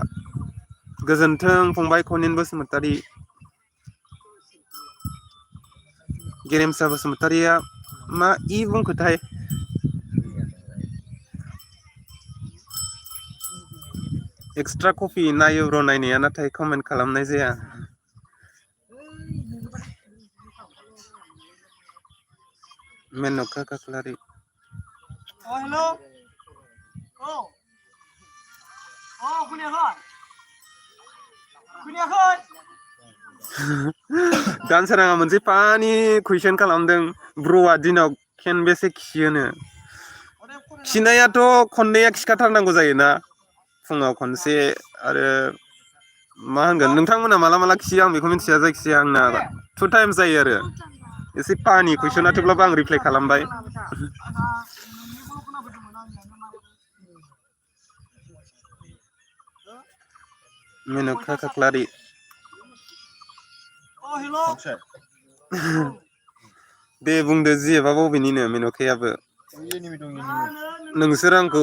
गोजोन्थों फंबाय कनिन बसुमतारी गेरेमसा बसुमतारीया मा इ बुंखोथाय एक्सट्रा कपि नायो र' नायनाया नाथाय कमेन्ट खालामनाय जाया मेन'का खाख्लारि दानसोराङा मोनसे फानि कुइसन खालामदों ब्र'आ दिनाव खेनबेसे खियोनो खिनायाथ' खननैया खिखाथारनांगौ जायोना फुङाव खनसे आरो मा होनगोन नोंथांमोना माला माला खियो आं बेखौ मिथिया जायखिजाया आंना 2 टाइम्स जायो आरो एसे फानि कुइसना थेवब्लाबो आं रिप्लाइ खालामबाय मेन'का खाख्लारि दे बुंदो जिएबा बबेनिनो मेन'कायाबो नोंसोर आंखौ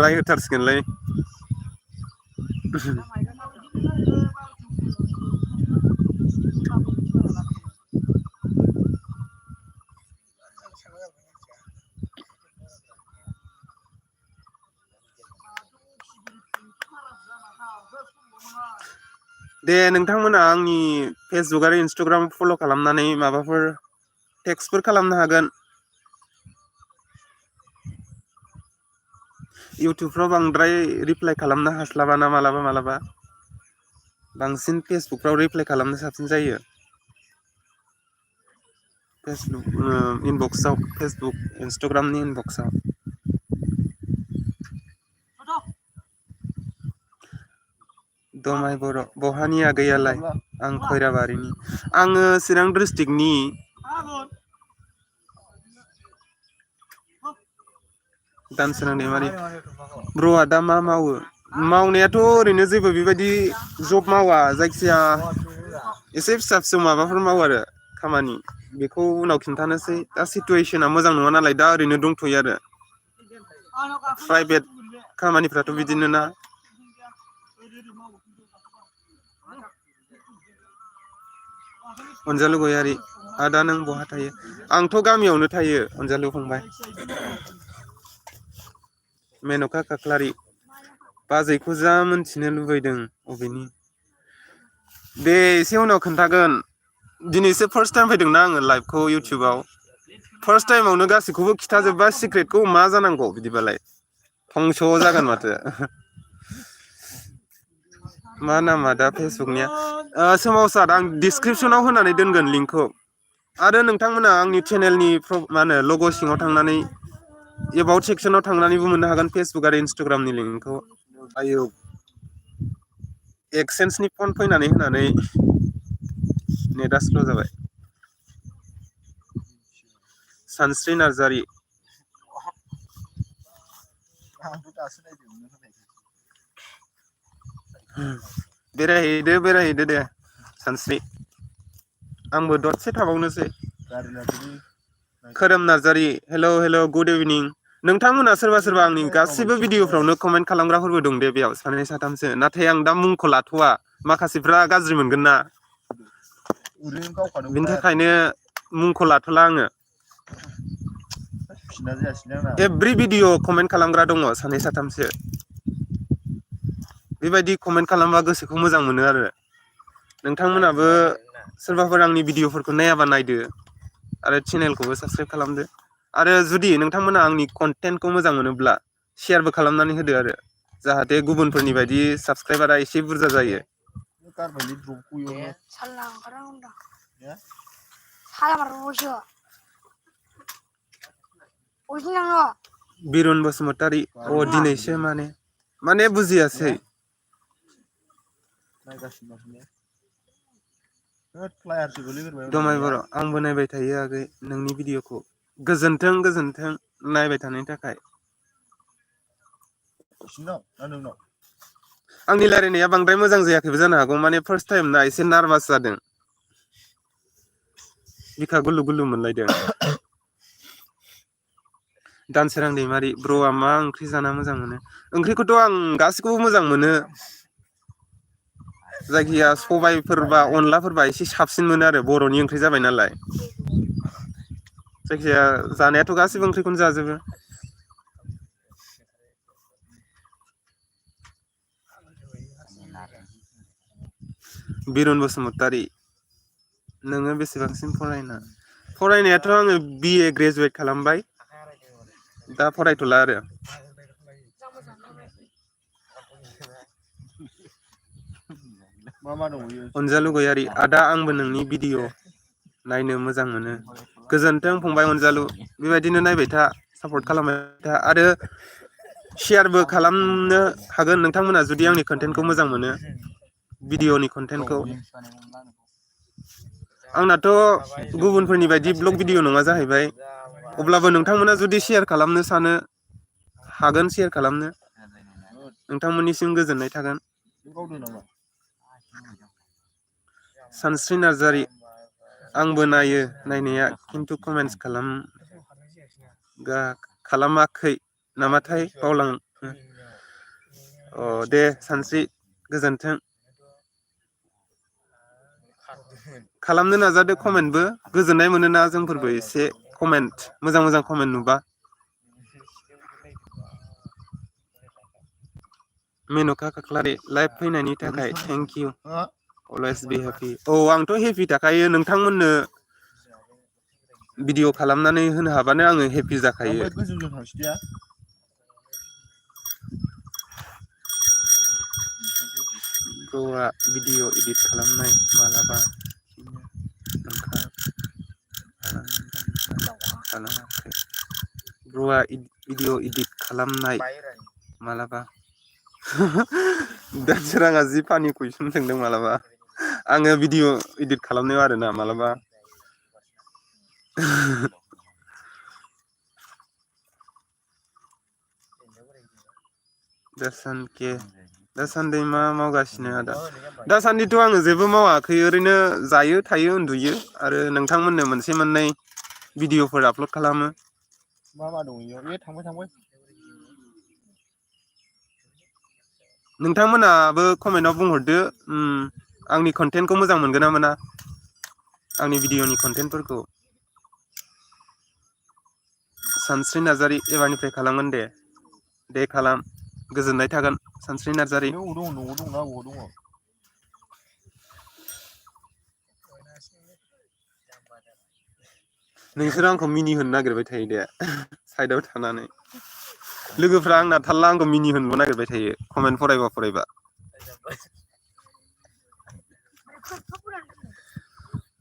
रायहोथारसिगोनलै दे नोंथांमोना आंनि फेसबुक आरो इन्सटाग्राम फल' खालामनानै माबाफोर टेक्सटफोर खालामनो हागोन इउटुबफ्राव बांद्राय रिप्लाइ खालामनो हास्लाबाना मालाबा बांसिन फेसबुकफ्राव रिप्लाइ खालामनो साबसिन जायो फेसबुक इनबक्सआव फेसबुक इन्सटाग्रामनि इनबक्सआव दमाय बर' बहानि आगैयालाय आं खैराबारिनि आङो चिरां डिस्ट्रिक्टनि दानसोरां दैमारि ब्र'आ दा मा मावो मावनायाथ' ओरैनो जेबो बेबायदि जब मावा जायखिजाया एसे फिसा फिसौ माबाफोर मावो आरो खामानि बेखौ उनाव खिन्थानोसै दा सिटुवेसना मोजां नङा नालाय दा ओरैनो दंथ'यो आरो प्राइभेट खामानिफ्राथ' बिदिनो ना अनजालु गयारि आदा नों बहा थायो आंथ' गामियावनो थायो अनजालु फंबाय मेन'का खाख्लारि बाजैखौ जा मोनथिनो लुबैदों अबेनि दे एसे उनाव खोन्थागोन दिनैसो फार्स्ट टाइम फैदोंना आङो लाइभखौ इउटुबाव फार्स्ट टाइमावनो गासैखौबो खिथाजोबबा सिक्रेटखौ मा जानांगौ बिदिबालाय फंस' जागोन माथो मा नामा दा फेसबुकनिया सोमावसार आं डिसक्रिपसनाव होनानै दोनगोन लिंकखौ आरो नोंथांमोना आंनि चेनेलनि मा होनो लग' सिङाव थांनानै एबाउट सेक्सनाव थांनानैबो मोननो हागोन फेसबुक आरो इन्सटाग्रामनि लिंकखौ आयौ एक्सेन्सनि फन फैनानै होनानै नेटआ स्ल' जाबाय सानस्रि नार्जारि बेरायहैदो दे सानस्रि आंबो दसे थाबावनोसै खोरोम नार्जारि हेल' गुड इभिनिं नोंथांमोना सोरबा आंनि गासैबो भिडिअफ्रावनो कमेन्ट खालामग्राफोरबो दं दे बेयाव सानै साथामसो नाथाय आं दा मुंखौ लाथ'वा माखासेफ्रा गाज्रि मोनगोन ना बिनि थाखायनो मुंखौ लाथ'ला आङो एभ्रि भिडिअ कमेन्ट खालामग्रा दङ सानै साथामसो बेबायदि कमेन्ट खालामबा गोसोखौ मोजां मोनो आरो नोंथांमोनाबो सोरबाफोर आंनि भिडिअफोरखौ नायाबा नायदो आरो चेनेलखौबो साबसक्राइब खालामदो आरो जुदि नोंथांमोना आंनि कन्टेन्टखौ मोजां मोनोब्ला शेयारबो खालामनानै होदो आरो जाहाथे गुबुनफोरनि बायदि साबसक्राइबारा एसे बुरजा जायो बिरुन बसुमतारि दिनैसो माने बुजियासै दमाय बर' आंबो नायबाय थायो आगै नोंनि भिडिअखौ गोजोन्थों नायबाय थानायनि थाखाय आंनि रायलायनाया बांद्राय मोजां जायाखैबो जानो हागौ माने फार्स्ट टाइम ना एसे नार्भास जादों बिखा गुलु गुलु मोनलायदों दानसोरां दैमारि ब्र'आ मा ओंख्रि जाना मोजां मोनो ओंख्रिखौथ' आं गासिखौबो मोजां मोनो जायखिया सबायफोरबा अनलाफोरबा एसे साबसिन मोनो आरो बर'नि ओंख्रि जाबाय नालाय जायखिजाया जानायाथ' गासिबो ओंख्रिखौनो जाजोबो बिरुन बसुमतारि नोङो बेसेबांसिम फरायनायाथ' आङो BA ग्रेजुवेट खालामबाय दा फरायथ'ला आरो अनजालु गयारि आदा आंबो नोंनि भिडिअ नायनो मोजां मोनो गोजोन्थों फंबाय अनजालु बेबायदिनो नायबाय था सापर्ट खालामबाय था आरो शेयारबो खालामनो हागोन नोंथांमोना जुदि आंनि कन्टेन्टखौ मोजां मोनो भिडिअनि कन्टेन्टखौ आंनाथ' गुबुनफोरनि बायदि ब्लग भिडिअ नङा जाहैबाय अब्लाबो नोंथांमोना जुदि शेयार खालामनो सानो हागोन शेयार खालामनो नोंथांमोननिसिम गोजोननाय थागोन सानस्रि नार्जारि आंबो नायो नायनाया खिन्थु कमेन्टस खालामाखै नामाथाय बावलाङो दे सानस्रि गोजोन्थों खालामनो नाजादो कमेन्टबो गोजोननाय मोनोना जोंफोरबो एसे कमेन्ट मोजां कमेन्ट नुबा मेन'का खाख्लारि लाइभ फैनायनि थाखाय thank you always B happy आंथ' हेपि थाखायो नोंथांमोननो भिडिअ खालामनानै होनो हाबानो आङो हेपि जाखायो ब्र'आ भिडिअ इदिट खालामनाय मालाबा खालामाखै ब्र'आ भिडिअ इदिट खालामनाय मालाबा दा सोराङा जि फानि कुइसन सोंदों मालाबा आङो भिडिअ इदिट खालामनायाव आरोना मालाबा दासान्दि मा मावगासिनो आदा दासान्दिथ' आङो जेबो मावाखै ओरैनो जायो थायो उन्दुयो आरो नोंथांमोननो मोनसे मोननै भिडिअफोर आपल'ड खालामो मा दं इयाव ए थांबाय नोंथांमोनाबो कमेन्टआव बुंहरदो आंनि कन्टेन्टखौ मोजां मोनगोन ना मोना आंनि भिडिअनि कन्टेन्टफोरखौ सानस्रि नार्जारि एबारनिफ्राय खालामगोन दे खालाम गोजोननाय थागोन सानस्रि नार्जारि नों अबाव दं न'आव दंना अबाव दङ नोंसोर आंखौ मिनि होनो नागिरबाय थायो दे साइडआव थानानै लोगोफ्रा आंना थाल्ला आंखौ मिनि होननो नागिरबाय थायो कमेन्ट फरायबा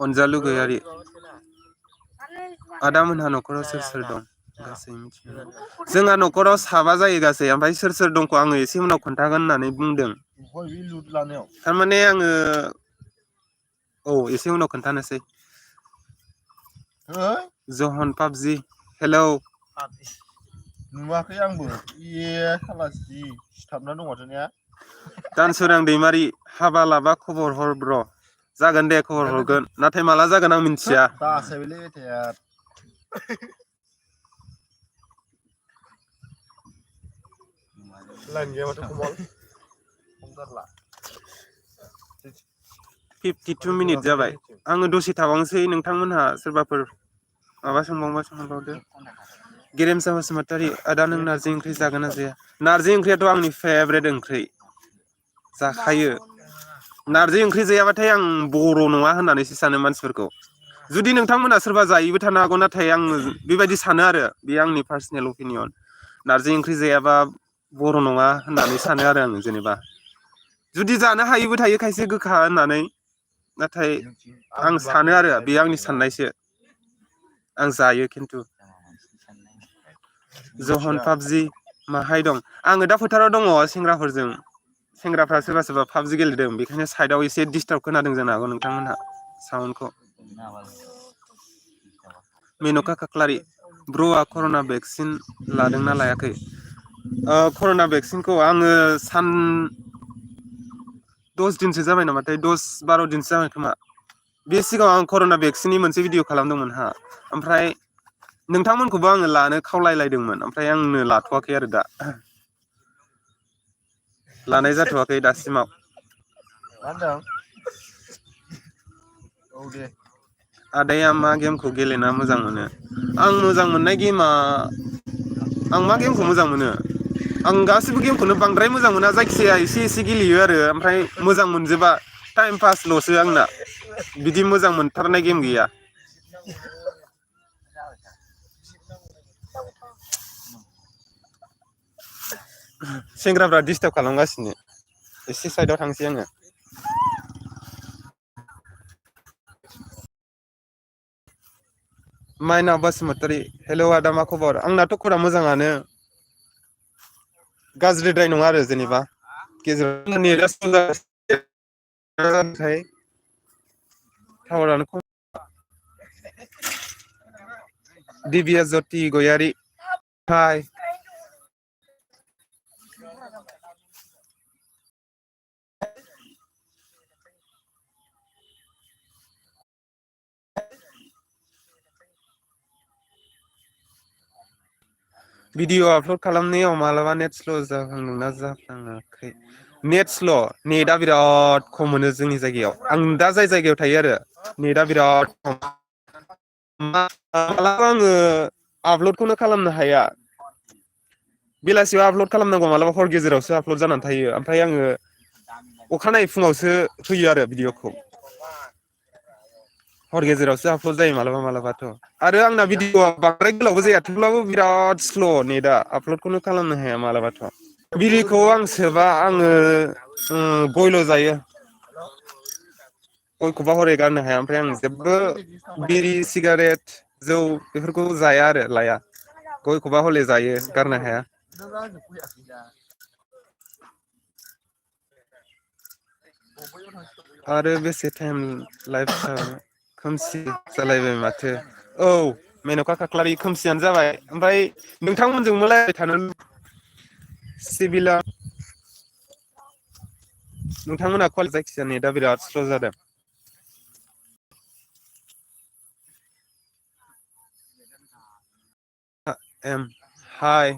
अनजालु गयारि आदामोनहा न'खराव सोर सोर दं गासै मिथियो जोंहा न'खराव साबा जायो गासै ओमफ्राय सोर सोर दंखौ आङो एसे उनाव खोन्थागोन होननानै बुंदों थारमाने आङो औ एसे उनाव खोन्थानोसै जहन पाबजि हेलौ नुवाखै आंबो जि सिथाबना दं माथो ने दानसोरां दैमारि हाबा लाबा खबर हर ब्र' जागोन दे खबर हरगोन नाथाय माला जागोन आं मिन्थिया लाइन गैया माथो कमल 52 मिनिट जाबाय आङो दसे थाबांसै नोंथांमोनहा सोरबाफोर माबा सोंबावबा सोंबावदो गेरेमसा बसुमतारी आदा नों नारजि ओंख्रि जागोन ना जाया नारजि ओंख्रियाथ' आंनि फेभरेट ओंख्रि जाखायो नारजि ओंख्रि जायाबाथाय आं बर' नङा होननानैसो सानो मानसिफोरखौ जुदि नोंथांमोना सोरबा जायैबो थानो हागौ नाथाय आङो बेबायदि सानो आरो बे आंनि पार्सनेल अपिनियन नारजि ओंख्रि जायाबा बर' नङा होननानै सानो आरो आङो जेनेबा जुदि जानो हायैबो थायो खायसे गोखा होननानै नाथाय आं सानो आरो बे आंनि साननायसो आं जायो खिन्थु जहन पाबजि माहाय दं आङो दा फोथाराव दङ सेंग्राफ्रा सोरबा सोरबा पाबजि गेलेदों बेखायनो साइडआव एसे डिस्टार्ब खोनादों जानो हागौ नोंथांमोनहा साउन्डखौ मेन'का खाख्लारि ब्र'आ कर'ना भेक्सिन लादोंना लायाखै कर'ना भेक्सिनखौ आङो 10 दिनसो जाबाय नामाथाय 10-12 दिनसो जाबाय खोमा बे सिगाङाव आं कर'ना भेक्सिननि मोनसे भिडिअ खालामदोंमोन ओमफ्राय नोंथांमोनखौबो आङो लानो खावलायलायदोंमोन ओमफ्राय आंनो लाथ'वाखै आरो दा लानाय जाथ'वाखै दासिमाव मा होनदों औ दे आदाया मा गेमखौ गेलेना मोजां मोनो आं मोजां मोननाय गेमा आं मा गेमखौ मोजां मोनो आं गासिबो गेमखौनो बांद्राय मोजां मोना जायखिजाया एसे एसे गेलेयो आरो ओमफ्राय मोजां मोनजोबा टाइम पासल'सो आंना बिदि मोजां मोनथारनाय गेम गैया सेंग्राफ्रा डिस्टार्ब खालामगासिनो एसे साइडआव थांसै आङो माइना बसुमतारी हेलौ आदा मा खबर आंनाथ' खबरा मोजाङानो गाज्रिद्राय नङा आरो जेनेबा गेजेराव टावारानो खम दिबिया ज्यति गयारि हाय भिडिअ आपल'ड खालामनायाव मालाबा नेट स्ल' जाफ्लांदोंना जाफ्लाङाखै नेट स्ल' नेटआ बिराद खम मोनो जोंनि जायगायाव आं दा जाय जायगायाव थायो आरो नेटआ बिराद खम मालाबा आङो आपल'डखौनो खालामनो हाया बेलासियाव आपल'ड खालामनांगौ मालाबा हर गेजेरावसो आपल'ड जानानै थायो ओमफ्राय आङो अखानायै फुङावसो होयो आरो भिडिअखौ हर गेजेरावसो आपल'ड जायो मालाबा मालाबाथ' आरो आंना भिडिअआ बांद्राय गोलावबो जाया थेवब्लाबो बिराद स्ल' नेटआ आपल'डखौनो खालामनो हाया मालाबाथ' बिरिखौ आं सोबा आङो गयल' जायो गयखौबा हरै गारनो हाया ओमफ्राय आं जेबो बिरि सिगारेट जौ बेफोरखौ जाया आरो लाया गयखौबा हले जायो गारनो हाया आरो बेसे टाइम लाइफ खोमसि जालायबाय माथो औ मेन'का खाख्लारि खोमसियानो जाबाय ओमफ्राय नोंथांमोनजोंबो रायज्लायबाय थानो सिबिला नोंथांमोना कल जायखिजाया नेटा बिराद स्ल' जादों एम हाय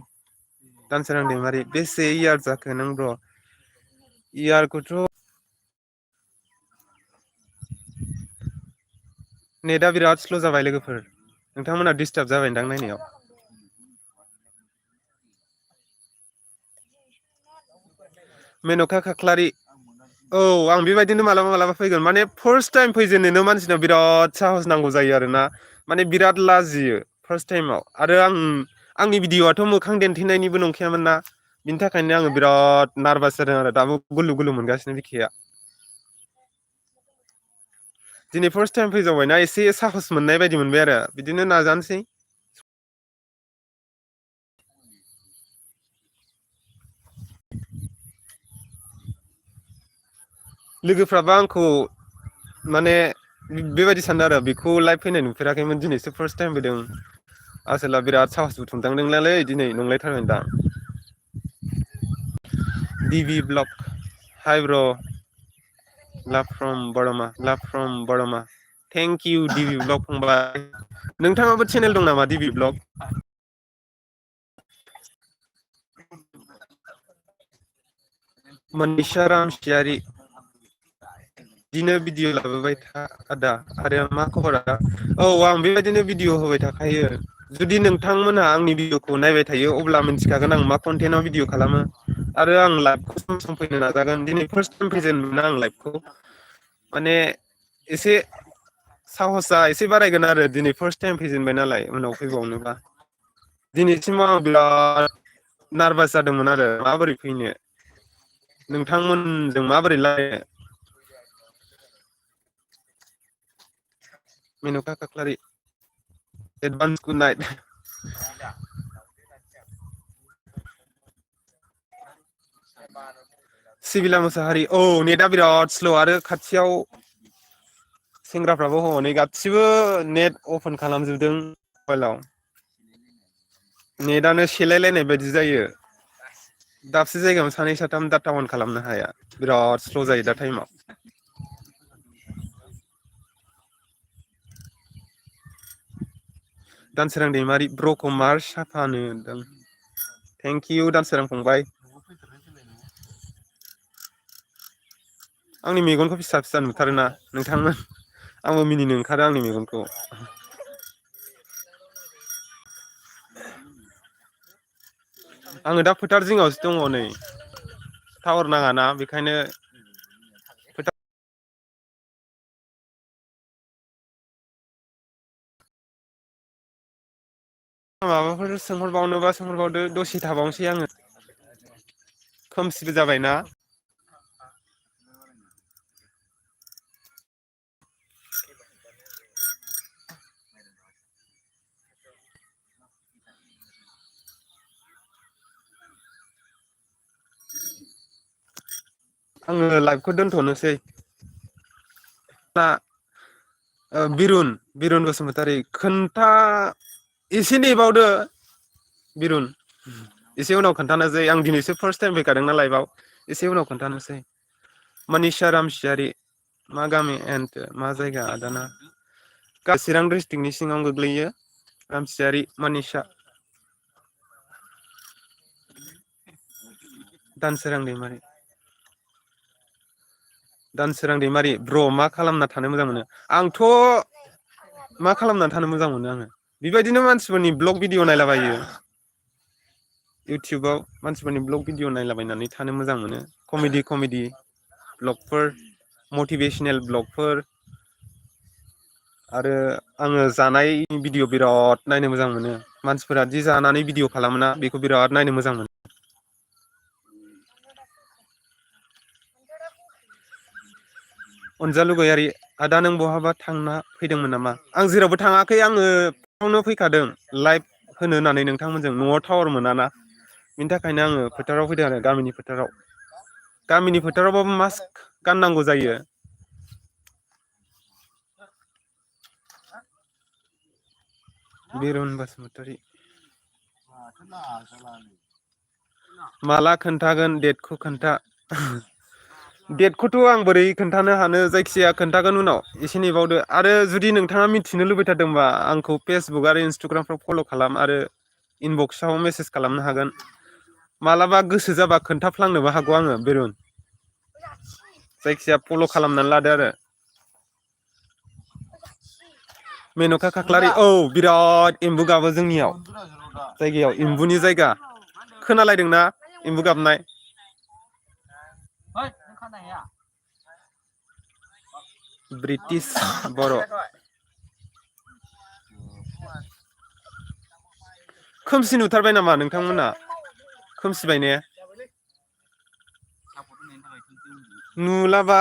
दानसोरां दैमारि बेसे इयार जाखो नों ब्र' इयारखौथ' नेटआ बिराद स्ल' जाबाय लोगोफोर नोंथांमोना डिस्टार्ब जाबायदां नायनायाव मेन'का खाख्लारि औ आं बेबायदिनो मालाबा मालाबा फैगोन माने फार्स्ट टाइम फैजेननोनो मानसिनाव बिराद साहस नांगौ जायो आरोना माने बिराद लाजियो फार्स्ट टाइमाव आरो आंनि भिडिअ'आथ' मोखां देन्थिनायनिबो नंखायामोन ना बिनि थाखायनो आङो बिराद नारभास जादों आरो दाबो गुलु गुलु मोनगासिनो बिखाया दिनै फार्स्ट टाइम फैदावबायना एसे साहस मोननाय बायदि मोनबाय आरो बिदिनो नाजानोसै लोगोफ्राबो आंखौ माने बेबायदि सानदों आरो बेखौ लाइभ फैनाय नुफेराखैमोन दिनैसो फार्स्ट टाइम फैदों आसोला बिराद साहस बुथुमदोंलै दिनै नंलायथारगोनदां डिभि block hi bro' love from Burma thank you डिभि ब्लग फंबाय नोंथाङाबो चेनेल दं नामा डिभि ब्लग मोनैसो रामसियारि बिदिनो भिडिअ लाबोबाय था आदा आरो मा खबर आदा औ आं बेबायदिनो भिडिअ होबाय थाखायो जुदि नोंथांमोनहा आंनि भिडिअखौ नायबाय थायो अब्ला मिथिखागोन आं मा कन्टेन्टआव भिडिअ खालामो आरो आं लाइभखौ सम सम फैनो नाजागोन दिनै फार्स्ट टाइम फैजेनदोंना आं लाइभखौ माने एसे साहसआ एसे बारायगोन आरो दिनै फार्स्ट टाइम फैजेनबाय नालाय उनाव फैबावनोबा दिनैसिमाव आं बिराद नारभास जादोंमोन आरो माबोरै फैनो नोंथांमोनजों माबोरै रायलायनो मेन'का खाख्लारि एडभान्स गुड नाइट सिबिला मोसाहारि औ नेटआ बिराद स्ल' आरो खाथियाव सेंग्राफ्राबो हनै गासिबो नेट अपेन खालामजोबदों मबाइलाव नेटआनो सेलायलायनाय बायदि जायो दाबसे जायगायावनो सानै साथाम डाटा अन खालामनो हाया बिराद स्ल' जायो दा टाइमाव दानसोरां दैमारि ब्र'खौ मार साफा नुदों थेंक इउ दानसोरां फंबाय आंनि मेगनखौ फिसा फिसा नुथारोना नोंथांमोन आंबो मिनिनो ओंखारो आंनि मेगनखौ आङो दा फोथार जिङावसो दङ नै टावार नाङाना बेखायनो फोथार माबाफोर सोंहरबावनोबा सोंहरबावदो दसे थाबावनोसै आङो खोमसिबो जाबायना आङो लाइभखौ दोनथ'नोसै दा बिरुन बसुमतारी एसे नेबावदो बिरुन एसे उनाव खोन्थानोसै आं दिनैसो फार्स्ट टाइम फैखादोंना लाइभआव एसे उनाव खोन्थानोसै मानिसा रामसियारि मा गामि एन्ड मा जायगा आदाना चिरां डिस्ट्रिक्टनि सिङाव गोग्लैयो रामसियारि मानिसा दानसोरां दैमारि दानसोरां दैमारि ब्र' मा खालामना थानो मोजां मोनो आंथ' मा खालामनानै थानो मोजां मोनो आङो बेबायदिनो मानसिफोरनि ब्लग भिडिअ नायलाबायो इउटुबाव मानसिफोरनि ब्लग भिडिअ नायलाबायनानै थानो मोजां मोनो कमेडि ब्लगफोर मटिभेसनेल ब्लगफोर आरो आङो जानाय भिडिअ बिराद नायनो मोजां मोनो मानसिफोरा जि जानानै भिडिअ खालामोना बेखौ बिराद नायनो मोजां मोनो अनजालु गयारि आदा नों बहाबा थांना फैदोंमोन नामा? आं जेरावबो थाङाखै आङो फुङावनो फैखादों लाइभ होनो होननानै नोंथांमोनजों न'आव टावार मोनाना बिनि थाखायनो आङो फोथाराव फैदों आरो गामिनि फोथाराव। गामिनि फोथारावबाबो मास्क गाननांगौ जायो। बिरुन बसुमतारी माला खोन्थागोन डेटखौ खोन्था डेटखौथ' आं बोरै खोन्थानो हानो जायखिजाया खोन्थागोन उनाव एसे नेबावदो आरो जुदि नोंथाङा मिथिनो लुबैथारदोंबा आंखौ फेसबुक आरो इन्सटाग्रामफ्राव फल' खालाम आरो इनबक्सआव मेसेज खालामनो हागोन मालाबा गोसो जाबा खोन्थाफ्लांनोबो हागौ आङो बिरुन जायखिजाया फल' खालामनानै लादो आरो मेन'खा खाख्लारि औ बिराद एम्बु गाबो जोंनियाव जायगायाव एम्बुनि जायगा खोनालायदोंना एम्बु गाबनाय ब्रिटिश बर' खोमसि नुथारबाय नामा नोंथांमोना खोमसिबाय ने नुलाबा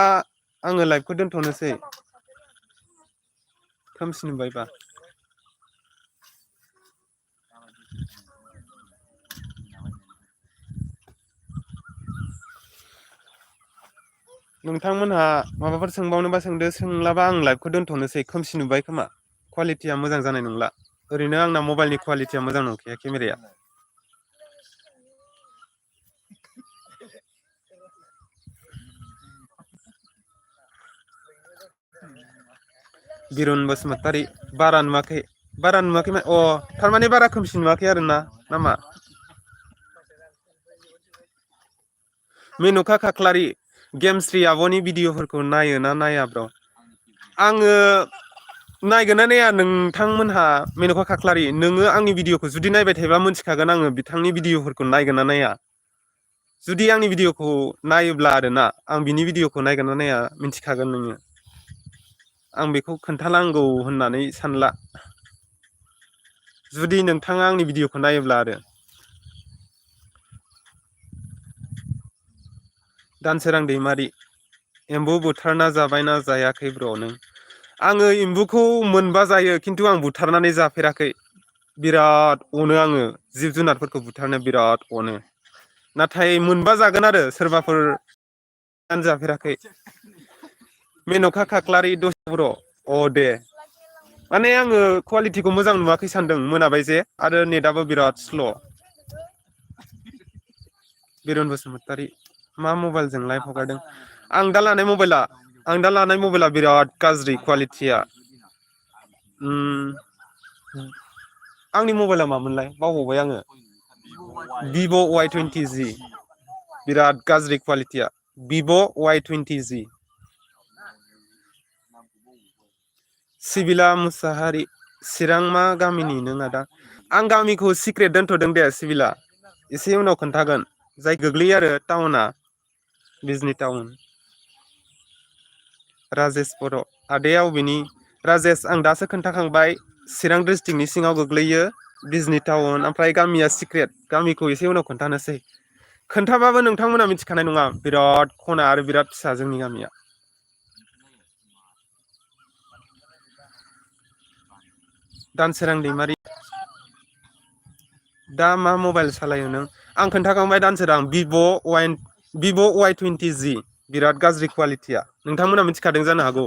आङो लाइभखौ दोनथ'नोसै खोमसि नुबायबा नोंथांमोनहा माबाफोर सोंबावनोबा सोंदो सोंलाबा आं लाइभखौ दोनथ'नोसै खोमसि नुबाय खोमा कुवालिटिया मोजां जानाय नंला ओरैनो आंना मबाइलनि कुवालिटिया मोजां नंखाया केमेराया बिरुन बसुमतारी बारा नुवाखै अ थारमाने बारा खोमसि नुवाखै आरोना नामा मेन'खा खाख्लारि गेमस्रि आब'नि भिडिअ'फोरखौ नायो ना नाया ब्र' आङो नायगोन ना नाया नोंथांमोनहा मेन'खा खाख्लारि नोङो आंनि भिडिअ'खौ जुदि नायबाय थायोबा मिथिखागोन आङो बिथांनि भिडिअ'फोरखौ नायगोन ना नाया जुदि आंनि भिडिअ'खौ नायोब्ला आरोना आं बिनि भिडिअ'खौ नायगोन ना नाया मिथिखागोन नोङो आं बेखौ खोन्थानांगौ होननानै सानला जुदि नोंथाङा आंनि भिडिअ'खौ नायोब्ला आरो दानसोरां दैमारि एम्बु बुथारना जाबायना जायाखै ब्र' नों आङो एम्बुखौ मोनबा जायो खिन्थु आं बुथारनानै जाफेराखै बिराद अनो आङो जिब जुनारफोरखौ बुथारनो बिराद अनो नाथाय मोनबा जागोन आरो सोरबाफोर जाफेराखै मेन'खा खाख्लारि दसे बर' अ दे माने आङो कुवालिटिखौ मोजां नुवाखै सानदों मोनाबाय जे आरो नेटआबो बिराद स्ल' बिरन बसुमतारी मा मबाइलजों लाइभ हगारदों आं दा लानाय मबाइला बिराद गाज्रि कुवालिटिया आंनि मबाइला मामोनलाय बावबावबाय आङो भिभ' Y20G बिराद गाज्रि कुवालिटिया भिभ' Y20G सिबिला मुसाहारि चिरां मा गामिनि नों आदा आं गामिखौ सिक्रेट दोनथ'दों दे सिबिला एसे उनाव खोन्थागोन जाय गोग्लैयो आरो टाउना बिजनि टाउन राजेस बर' आदाया अबेनि राजेस आं दासो खोन्थाखांबाय चिरां डिस्ट्रिक्टनि सिङाव गोग्लैयो बिजनि टाउन ओमफ्राय गामिया सिक्रेट गामिखौ एसे उनाव खोन्थानोसै खोन्थाबाबो नोंथांमोना मिथिखानाय नङा बिराद खना आरो बिराद फिसा जोंनि गामिया दानसोरां दैमारि दा मा मबाइल सालायो नों आं खोन्थाखांबाय दानसोरां भिभ' Y20G बिराद गाज्रि कुवालिटिया नोंथांमोना मिथिखादों जानो हागौ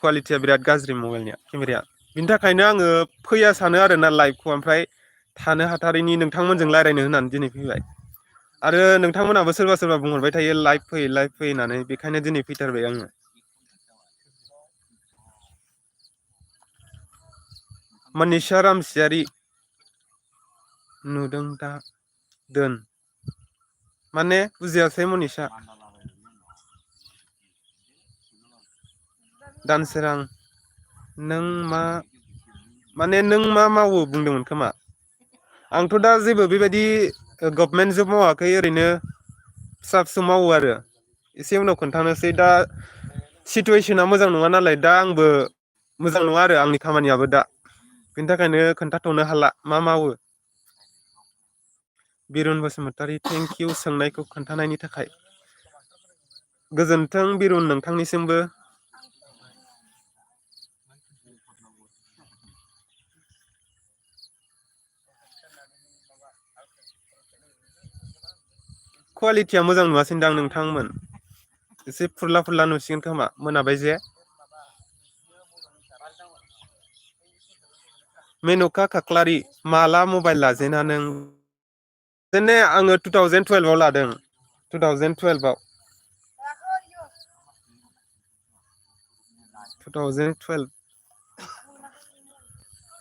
कुवालिटिया बिराद गाज्रि मबाइलनिया केमेराया बिनि थाखायनो आङो फैया सानो आरोना लाइभखौ ओमफ्राय थानो हाथारैनि नोंथांमोनजों रायज्लायनो होननानै दिनै फैबाय आरो नोंथांमोनाबो सोरबा सोरबा बुंहरबाय थायो लाइभ फै होननानै बेखायनो दिनै फैथारबाय आङो मनिसा रामसियारि नुदों दा दोन माने बुजियासै मनिसा दानसोरां नों मा मावो बुंदोंमोन खोमा आंथ' दा जेबो बेबायदि गभमेन्ट जब मावाखै ओरैनो फिसा फिसौ मावो आरो एसे उनाव खोन्थानोसै दा सिटुवेसना मोजां नङा नालाय दा आंबो मोजां नङा आरो आंनि खामानियाबो दा बेनि थाखायनो खोन्थाथ'नो हाला मा मावो बिरुन बसुमतारी थेंक इउ सोंनायखौ खोन्थानायनि थाखाय गोजोन्थों बिरुन नोंथांनिसिमबो कुवालिटिया मोजां नुवासै दां नोंथांमोन एसे फुरला फुरला नुसिगोन खोमा मोनाबाय जे मेन'का खाख्लारि माला मबाइल लाजेना नों जेने आङो 2012 आव लादों 2012 आव 2012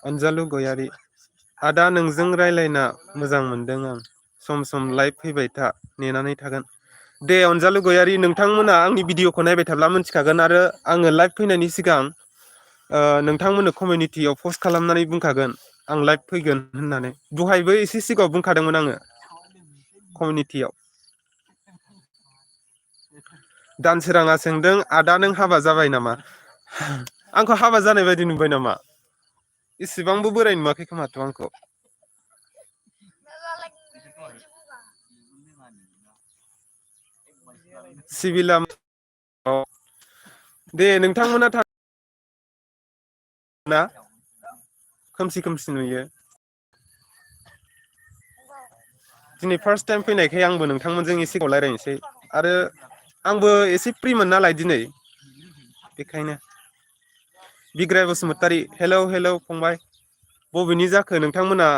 अनजालु गयारि आदा नोंजों रायलायना मोजां मोनदों आं सम सम लाइभ फैबाय था नेनानै थागोन दे अनजालु गयारि नोंथांमोना आंनि भिडिअखौ नायबाय थाब्ला मिथिखागोन आरो आङो लाइभ फैनायनि सिगां नोंथांमोननो कमिउनिटियाव पस्ट खालामनानै बुंखागोन आं लाइभ फैगोन होननानै दहायबो एसे सिगाङाव बुंखादोंमोन आङो कमिउनिटियाव दानसोराङा सोंदों आदा नों हाबा जाबाय नामा आंखौ हाबा जानाय बायदि नुबाय नामा इसेबांबो बोराय नुवाखै खोमाथ' आंखौ सिभिला दे नोंथांमोना ना खोमसि खोमसि नुयो दिनै फार्स्ट टाइम फैनायखाय आंबो नोंथांमोनजों एसे सिगाङाव रायज्लायनोसै आरो आंबो एसे फ्रिमोन नालाय दिनै बेखायनो बिग्राय बसुमतारी हेलौ हेलौ फंबाय बबेनि जाखो नोंथांमोना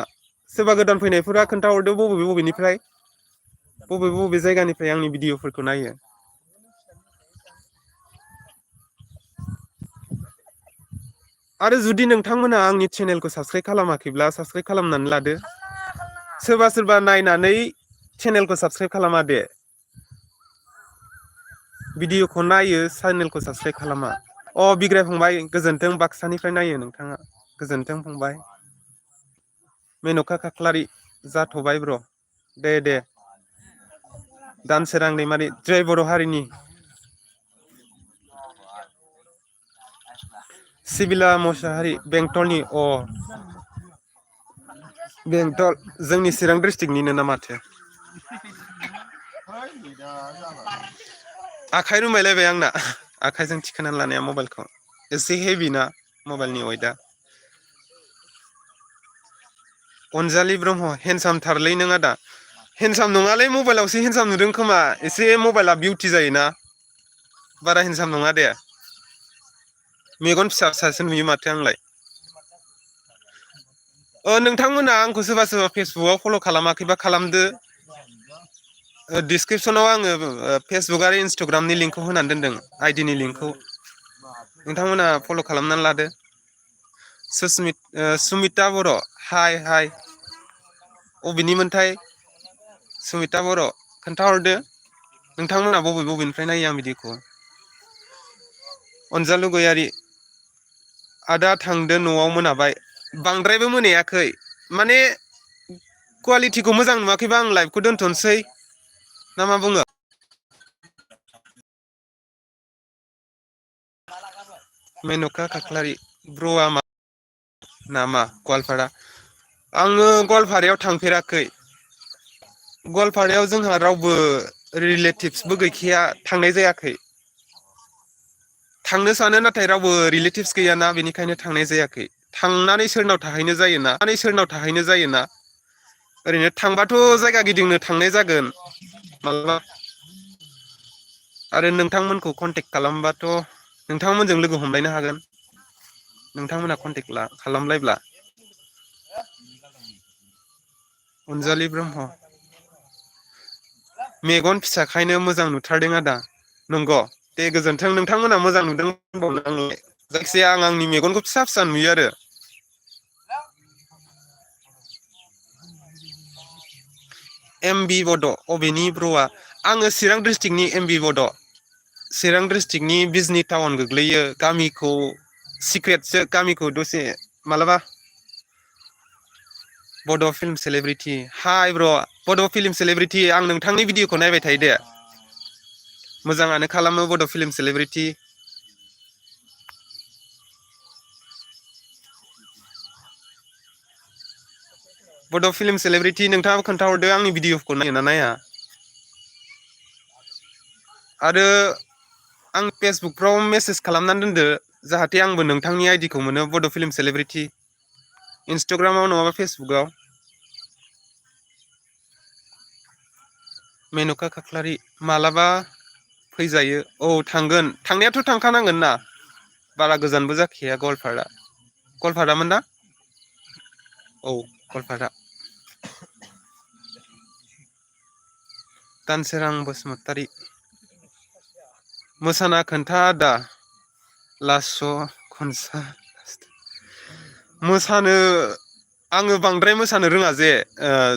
सोरबा गोदान फैनायफोरा खोन्थाहरदो बबेनिफ्राय बबे जायगानिफ्राय आंनि भिडिअफोरखौ नायो आरो जुदि नोंथांमोना आंनि चेनेलखौ साबस्क्राइब खालामाखैब्ला साबस्क्राइब खालामनानै लादो सोरबा नायनानै चेनेलखौ साबस्क्राइब खालामा दे भिडिअखौ नायो चेनेलखौ साबस्क्राइब खालामा बिग्राय फंबाय गोजोन्थों बाक्सानिफ्राय नायो नोंथाङा गोजोन्थों फंबाय मेन'का खाख्लारि जाथ'बाय ब्र' दे दानसोरां दैमारि जय बर' हारिनि सिबिला मोसाहारि बेंटलनि बेंटल जोंनि चिरां डिस्ट्रिक्टनिनो ना माथो आखाइ रुमायलायबाय आंना आखाइजों थिखोनानै लानाया मबाइलखौ एसे हेभि ना मबाइलनि वेटआ अनजालि ब्रह्म हेन्डसाम थारलै नों आदा हेन्डसाम नङालै मबाइलावसो हेन्डसाम नुदों खोमा एसे मबाइला बिउटि जायोना बारा हेन्डसाम नङा दे मेगन फिसा फिसासो नुयो माथो आंलाय नोंथांमोना आंखौ सोरबा फेसबुकआव फल' खालामाखैबा खालामदो डिसक्रिपसनाव आङो फेसबुक आरो इन्सटाग्रामनि लिंकखौ होनानै दोनदों आइडिनि लिंकखौ नोंथांमोना फल' खालामनानै लादो सुमिता बर' हाय अबेनिमोनथाय सुमिता बर' खोन्थाहरदो नोंथांमोना बबेनिफ्राय नायो आं भिडिअखौ अनजालु गयारि आदा थांदो न'आव मोनाबाय बांद्रायबो मोनायाखै माने कुवालिटिखौ मोजां नुवाखैबा आं लाइभखौ दोनथ'नोसै ना मा बुङो मेन'का खाख्लारि ब्र'आ नामा गवालपारा आङो गवालपारायाव थांफेराखै गवालपारायाव जोंहा रावबो रिलेटिभ्सबो गैखाया थांनाय जायाखै थांनो सानो नाथाय रावबो रिलेटिभ्स गैयाना बेनिखायनो थांनाय जायाखै थांनानै सोरनाव थाहैनो जायोना ओरैनो थांबाथ' जायगा गिदिंनो थांनाय जागोन मालाबा आरो नोंथांमोनखौ कन्टेक्ट खालामबाथ' नोंथांमोनजों लोगो हमलायनो हागोन नोंथांमोना कन्टेक्ट खालामलायब्ला अनजालि ब्रह्म मेगन फिसाखायनो मोजां नुथारदों आदा नंगौ दे गोजोन्थों नोंथांमोना मोजां नुदों होनबावनो आंलाय जायखिजाया आं आंनि मेगनखौ फिसा फिसा नुयो आरो एमबि बड' अबेनि ब्र'आ आङो चिरां डिस्ट्रिक्टनि एमबि बड' चिरां डिस्ट्रिक्टनि बिजनि टाउन गोग्लैयो गामिखौ सिक्रेटसो गामिखौ दसे मालाबा बड' फिल्म सेलेब्रिटि हाइ ब्र' बड' फिल्म सेलेब्रिटि आं नोंथांनि भिडिअखौ नायबाय थायो दे मोजाङानो खालामो बड' फिल्म सेलेब्रिटि बड' फिल्म सेलेब्रिटि नोंथाङाबो खोन्थाहरदो आंनि भिडिअखौ नायोना नाया आरो आं फेसबुकफ्राव मेसेज खालामनानै दोनदो जाहाथे आंबो नोंथांनि आइडिखौ मोनो बड' फिल्म सेलेब्रिटि इन्सटाग्रामाव नङाबा फेसबुकाव मेन'का खाख्लारि मालाबा फैजायो औ थांगोन थांनायाथ' थांखानांगोन ना बारा गोजानबो जाखाया गवालपारामोन ना औ गवालपारा दानसोरां बसुमतारी मोसाना खोन्था आदा लास' खनसा मोसानो आङो बांद्राय मोसानो रोङा जे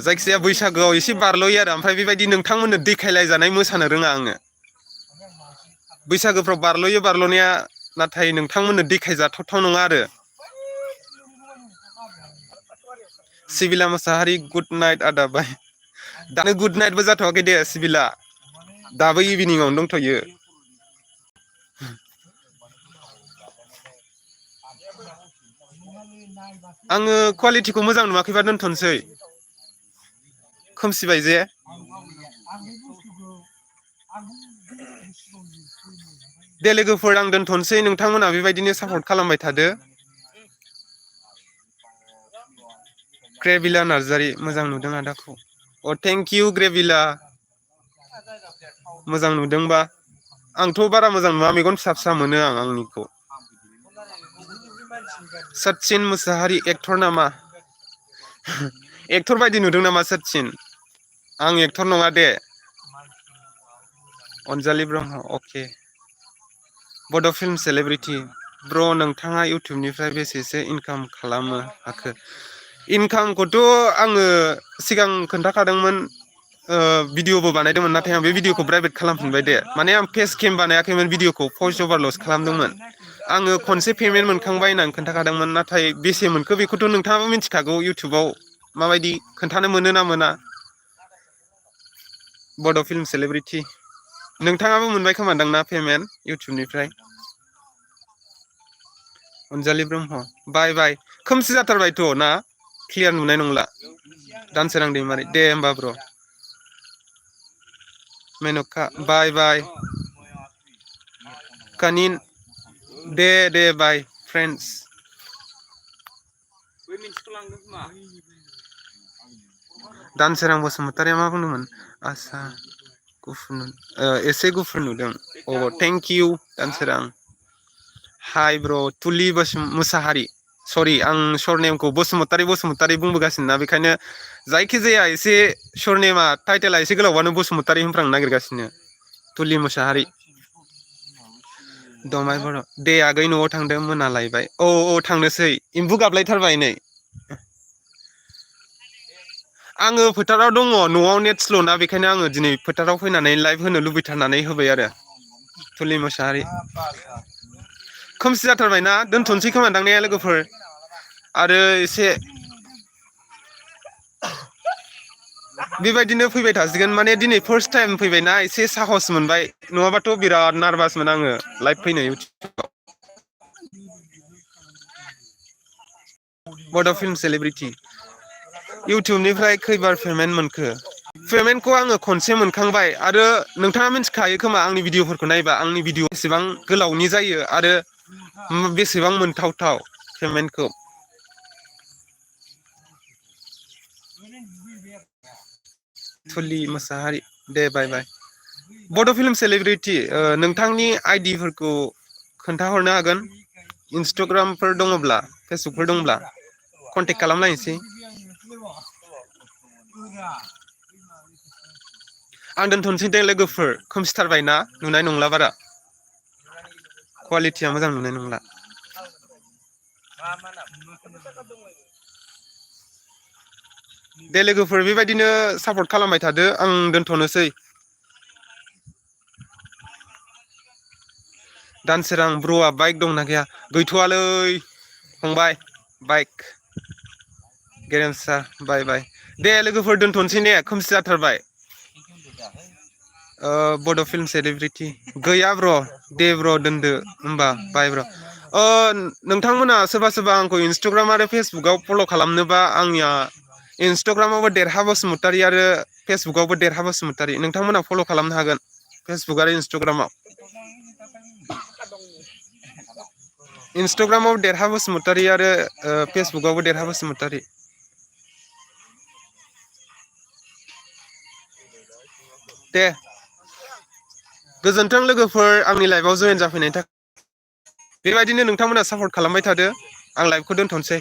जायखिजाया बैसागोआव एसे बारल'यो आरो ओमफ्राय बेबायदि नोंथांमोननो देखायलायजानाय मोसानो रोङा आङो बैसागोफ्राव बारल'यो बारल'नाया नाथाय नोंथांमोननो देखायजाथावथाव नङा आरो सिबिला मोसाहारि गुड नाइट आदा बाय दानो गुड नाइटबो जाथ'वाखै दे सिबिला दाबो इभिनिंआवनो दंथ'यो आङो कुवालिटिखौ मोजां नुवाखैबा दोनथ'नोसै खोमसिबाय जे दे लोगोफोर आं दोनथ'नोसै नोंथांमोनहा बेबायदिनो सापर्ट खालामबाय थादो ग्रेभिला नार्जारि मोजां नुदों आदाखौ अ थेंक इउ ग्रेभिला मोजां नुदोंबा आंथ' बारा मोजां नुवा मेगन फिसा फिसा मोनो आं आंनिखौ सचिन मुसाहारि एक्टर नामा एक्टर बायदि नुदों नामा सचिन आं एक्टर नङा दे अनजालि ब्रह्म अके बड' फिल्म सेलेब्रिटि ब्र' नोंथाङा इउटुबनिफ्राय बेसेसो इनकाम खालामनो हाखो इनकामखौथ' आङो सिगां खोन्थाखादोंमोन भिडिअबो बानायदोंमोन नाथाय आं बे भिडिअखौ प्राइभेट खालामफिनबाय दे माने आं फेस केम बानायाखैमोन भिडिअखौ भइस अभारल'सो खालामदोंमोन आङो खनसे पेमेन्ट मोनखांबाय होननानै खोन्थाखादोंमोन नाथाय बेसे मोनखो बेखौथ' नोंथाङाबो मिथिखागौ इउटुबाव माबायदि खोन्थानो मोनो ना मोना बड' फिल्म सेलेब्रिटि नोंथाङाबो मोनबाय खोमादां ना पेमेन्ट इउटुबनिफ्राय अनजालि ब्रह्म बाय बाय खोमसि जाथारबायथ' ना क्लियार नुनाय नंला दानसोरां दैमारि दे होमबा ब्र' मेन'का बाय बाय कानिन दे बाय फ्रेन्डस दानसोरां बसुमतारिया मा बुंदोंमोन आसा गुफुर एसे गुफुर नुदों अ थेंक इउ दानसोरां हाय ब्र' तुलि मुसाहारि सरि आं सरनेमखौ बसुमतारि बुंबोगासिनो ना बेखायनो जायखिजाया एसे सरनेमा टाइटेला एसे गोलावबानो बसुमतारि होनफ्रांनो नागिरगासिनो तुलि मुसाहारि दमाय बर' दे आगै न'आव थांदों मोनालायबाय औ थांनोसै एम्बु गाबलायथारबाय नै आङो फोथाराव दङ न'आव नेट स्ल'ना बेखायनो आङो दिनै फोथाराव फैनानै लाइभ होनो लुबैथारनानै होबाय आरो तुलि मुसाहारि खोमसि जाथारबायना दोनथ'नोसै खोमादां ने लोगोफोर आरो एसे बेबायदिनो फैबाय थासिगोन माने दिनै फार्स्ट टाइम फैबायना एसे साहस मोनबाय नङाबाथ' बिराद नारभासमोन आङो लाइभ फैनो इउटुबाव बड' फिल्म सेलेब्रिटि इउटुबनिफ्राय खैबार पेमेन्ट मोनखो पेमेन्टखौ आङो खनसे मोनखांबाय आरो नोंथाङा मिथिखायो खोमा आंनि भिडिअफोरखौ नायबा आंनि भिडिअ बेसेबां गोलावनि जायो आरो बेसेबां मोनथावथाव पेमेन्टखौ तुलि मुसाहारि दे बाय बाय बड' फिल्म सेलेब्रिटि नोंथांनि आइडिफोरखौ खोन्थाहरनो हागोन इन्सटाग्रामफोर दङब्ला फेसबुकफोर दंब्ला कन्टेक्ट खालामलायनोसै आं दोनथ'नोसै दे लोगोफोर खोमसिथारबायना नुनाय नंला बारा कुवालिटिया मोजां नुनाय नंला दे लोगोफोर बेबायदिनो सापर्ट खालामबाय थादो आं दोनथ'नोसै दानसोरां ब्र'आ बाइक दंना गैया गैथ'आलै फंबाय बाइक गेरेमसा बाय बाय दे लोगोफोर दोनथ'नोसै ने खोमसि जाथारबाय बड' फिल्म सेलेब्रिटि गैया ब्र' दे ब्र' दोनदो होमबा बाय ब्र' नोंथांमोना सोरबा आंखौ इन्सटाग्राम आरो फेसबुकाव फल' खालामनोबा आंनिया इन्सटाग्रामावबो देरहा बसुमतारि आरो फेसबुकावबो देरहा बसुमतारि नोंथांमोना फल' खालामनो हागोन फेसबुक आरो इन्सटाग्रामाव देरहा बसुमतारि आरो फेसबुकावबो देरहा बसुमतारि दे गोजोन्थों लोगोफोर आंनि लाइभआव जयेन जाफैनायनि थाखाय बेबायदिनो नोंथांमोना सापर्ट खालामबाय थादो आं लाइभखौ दोनथ'नोसै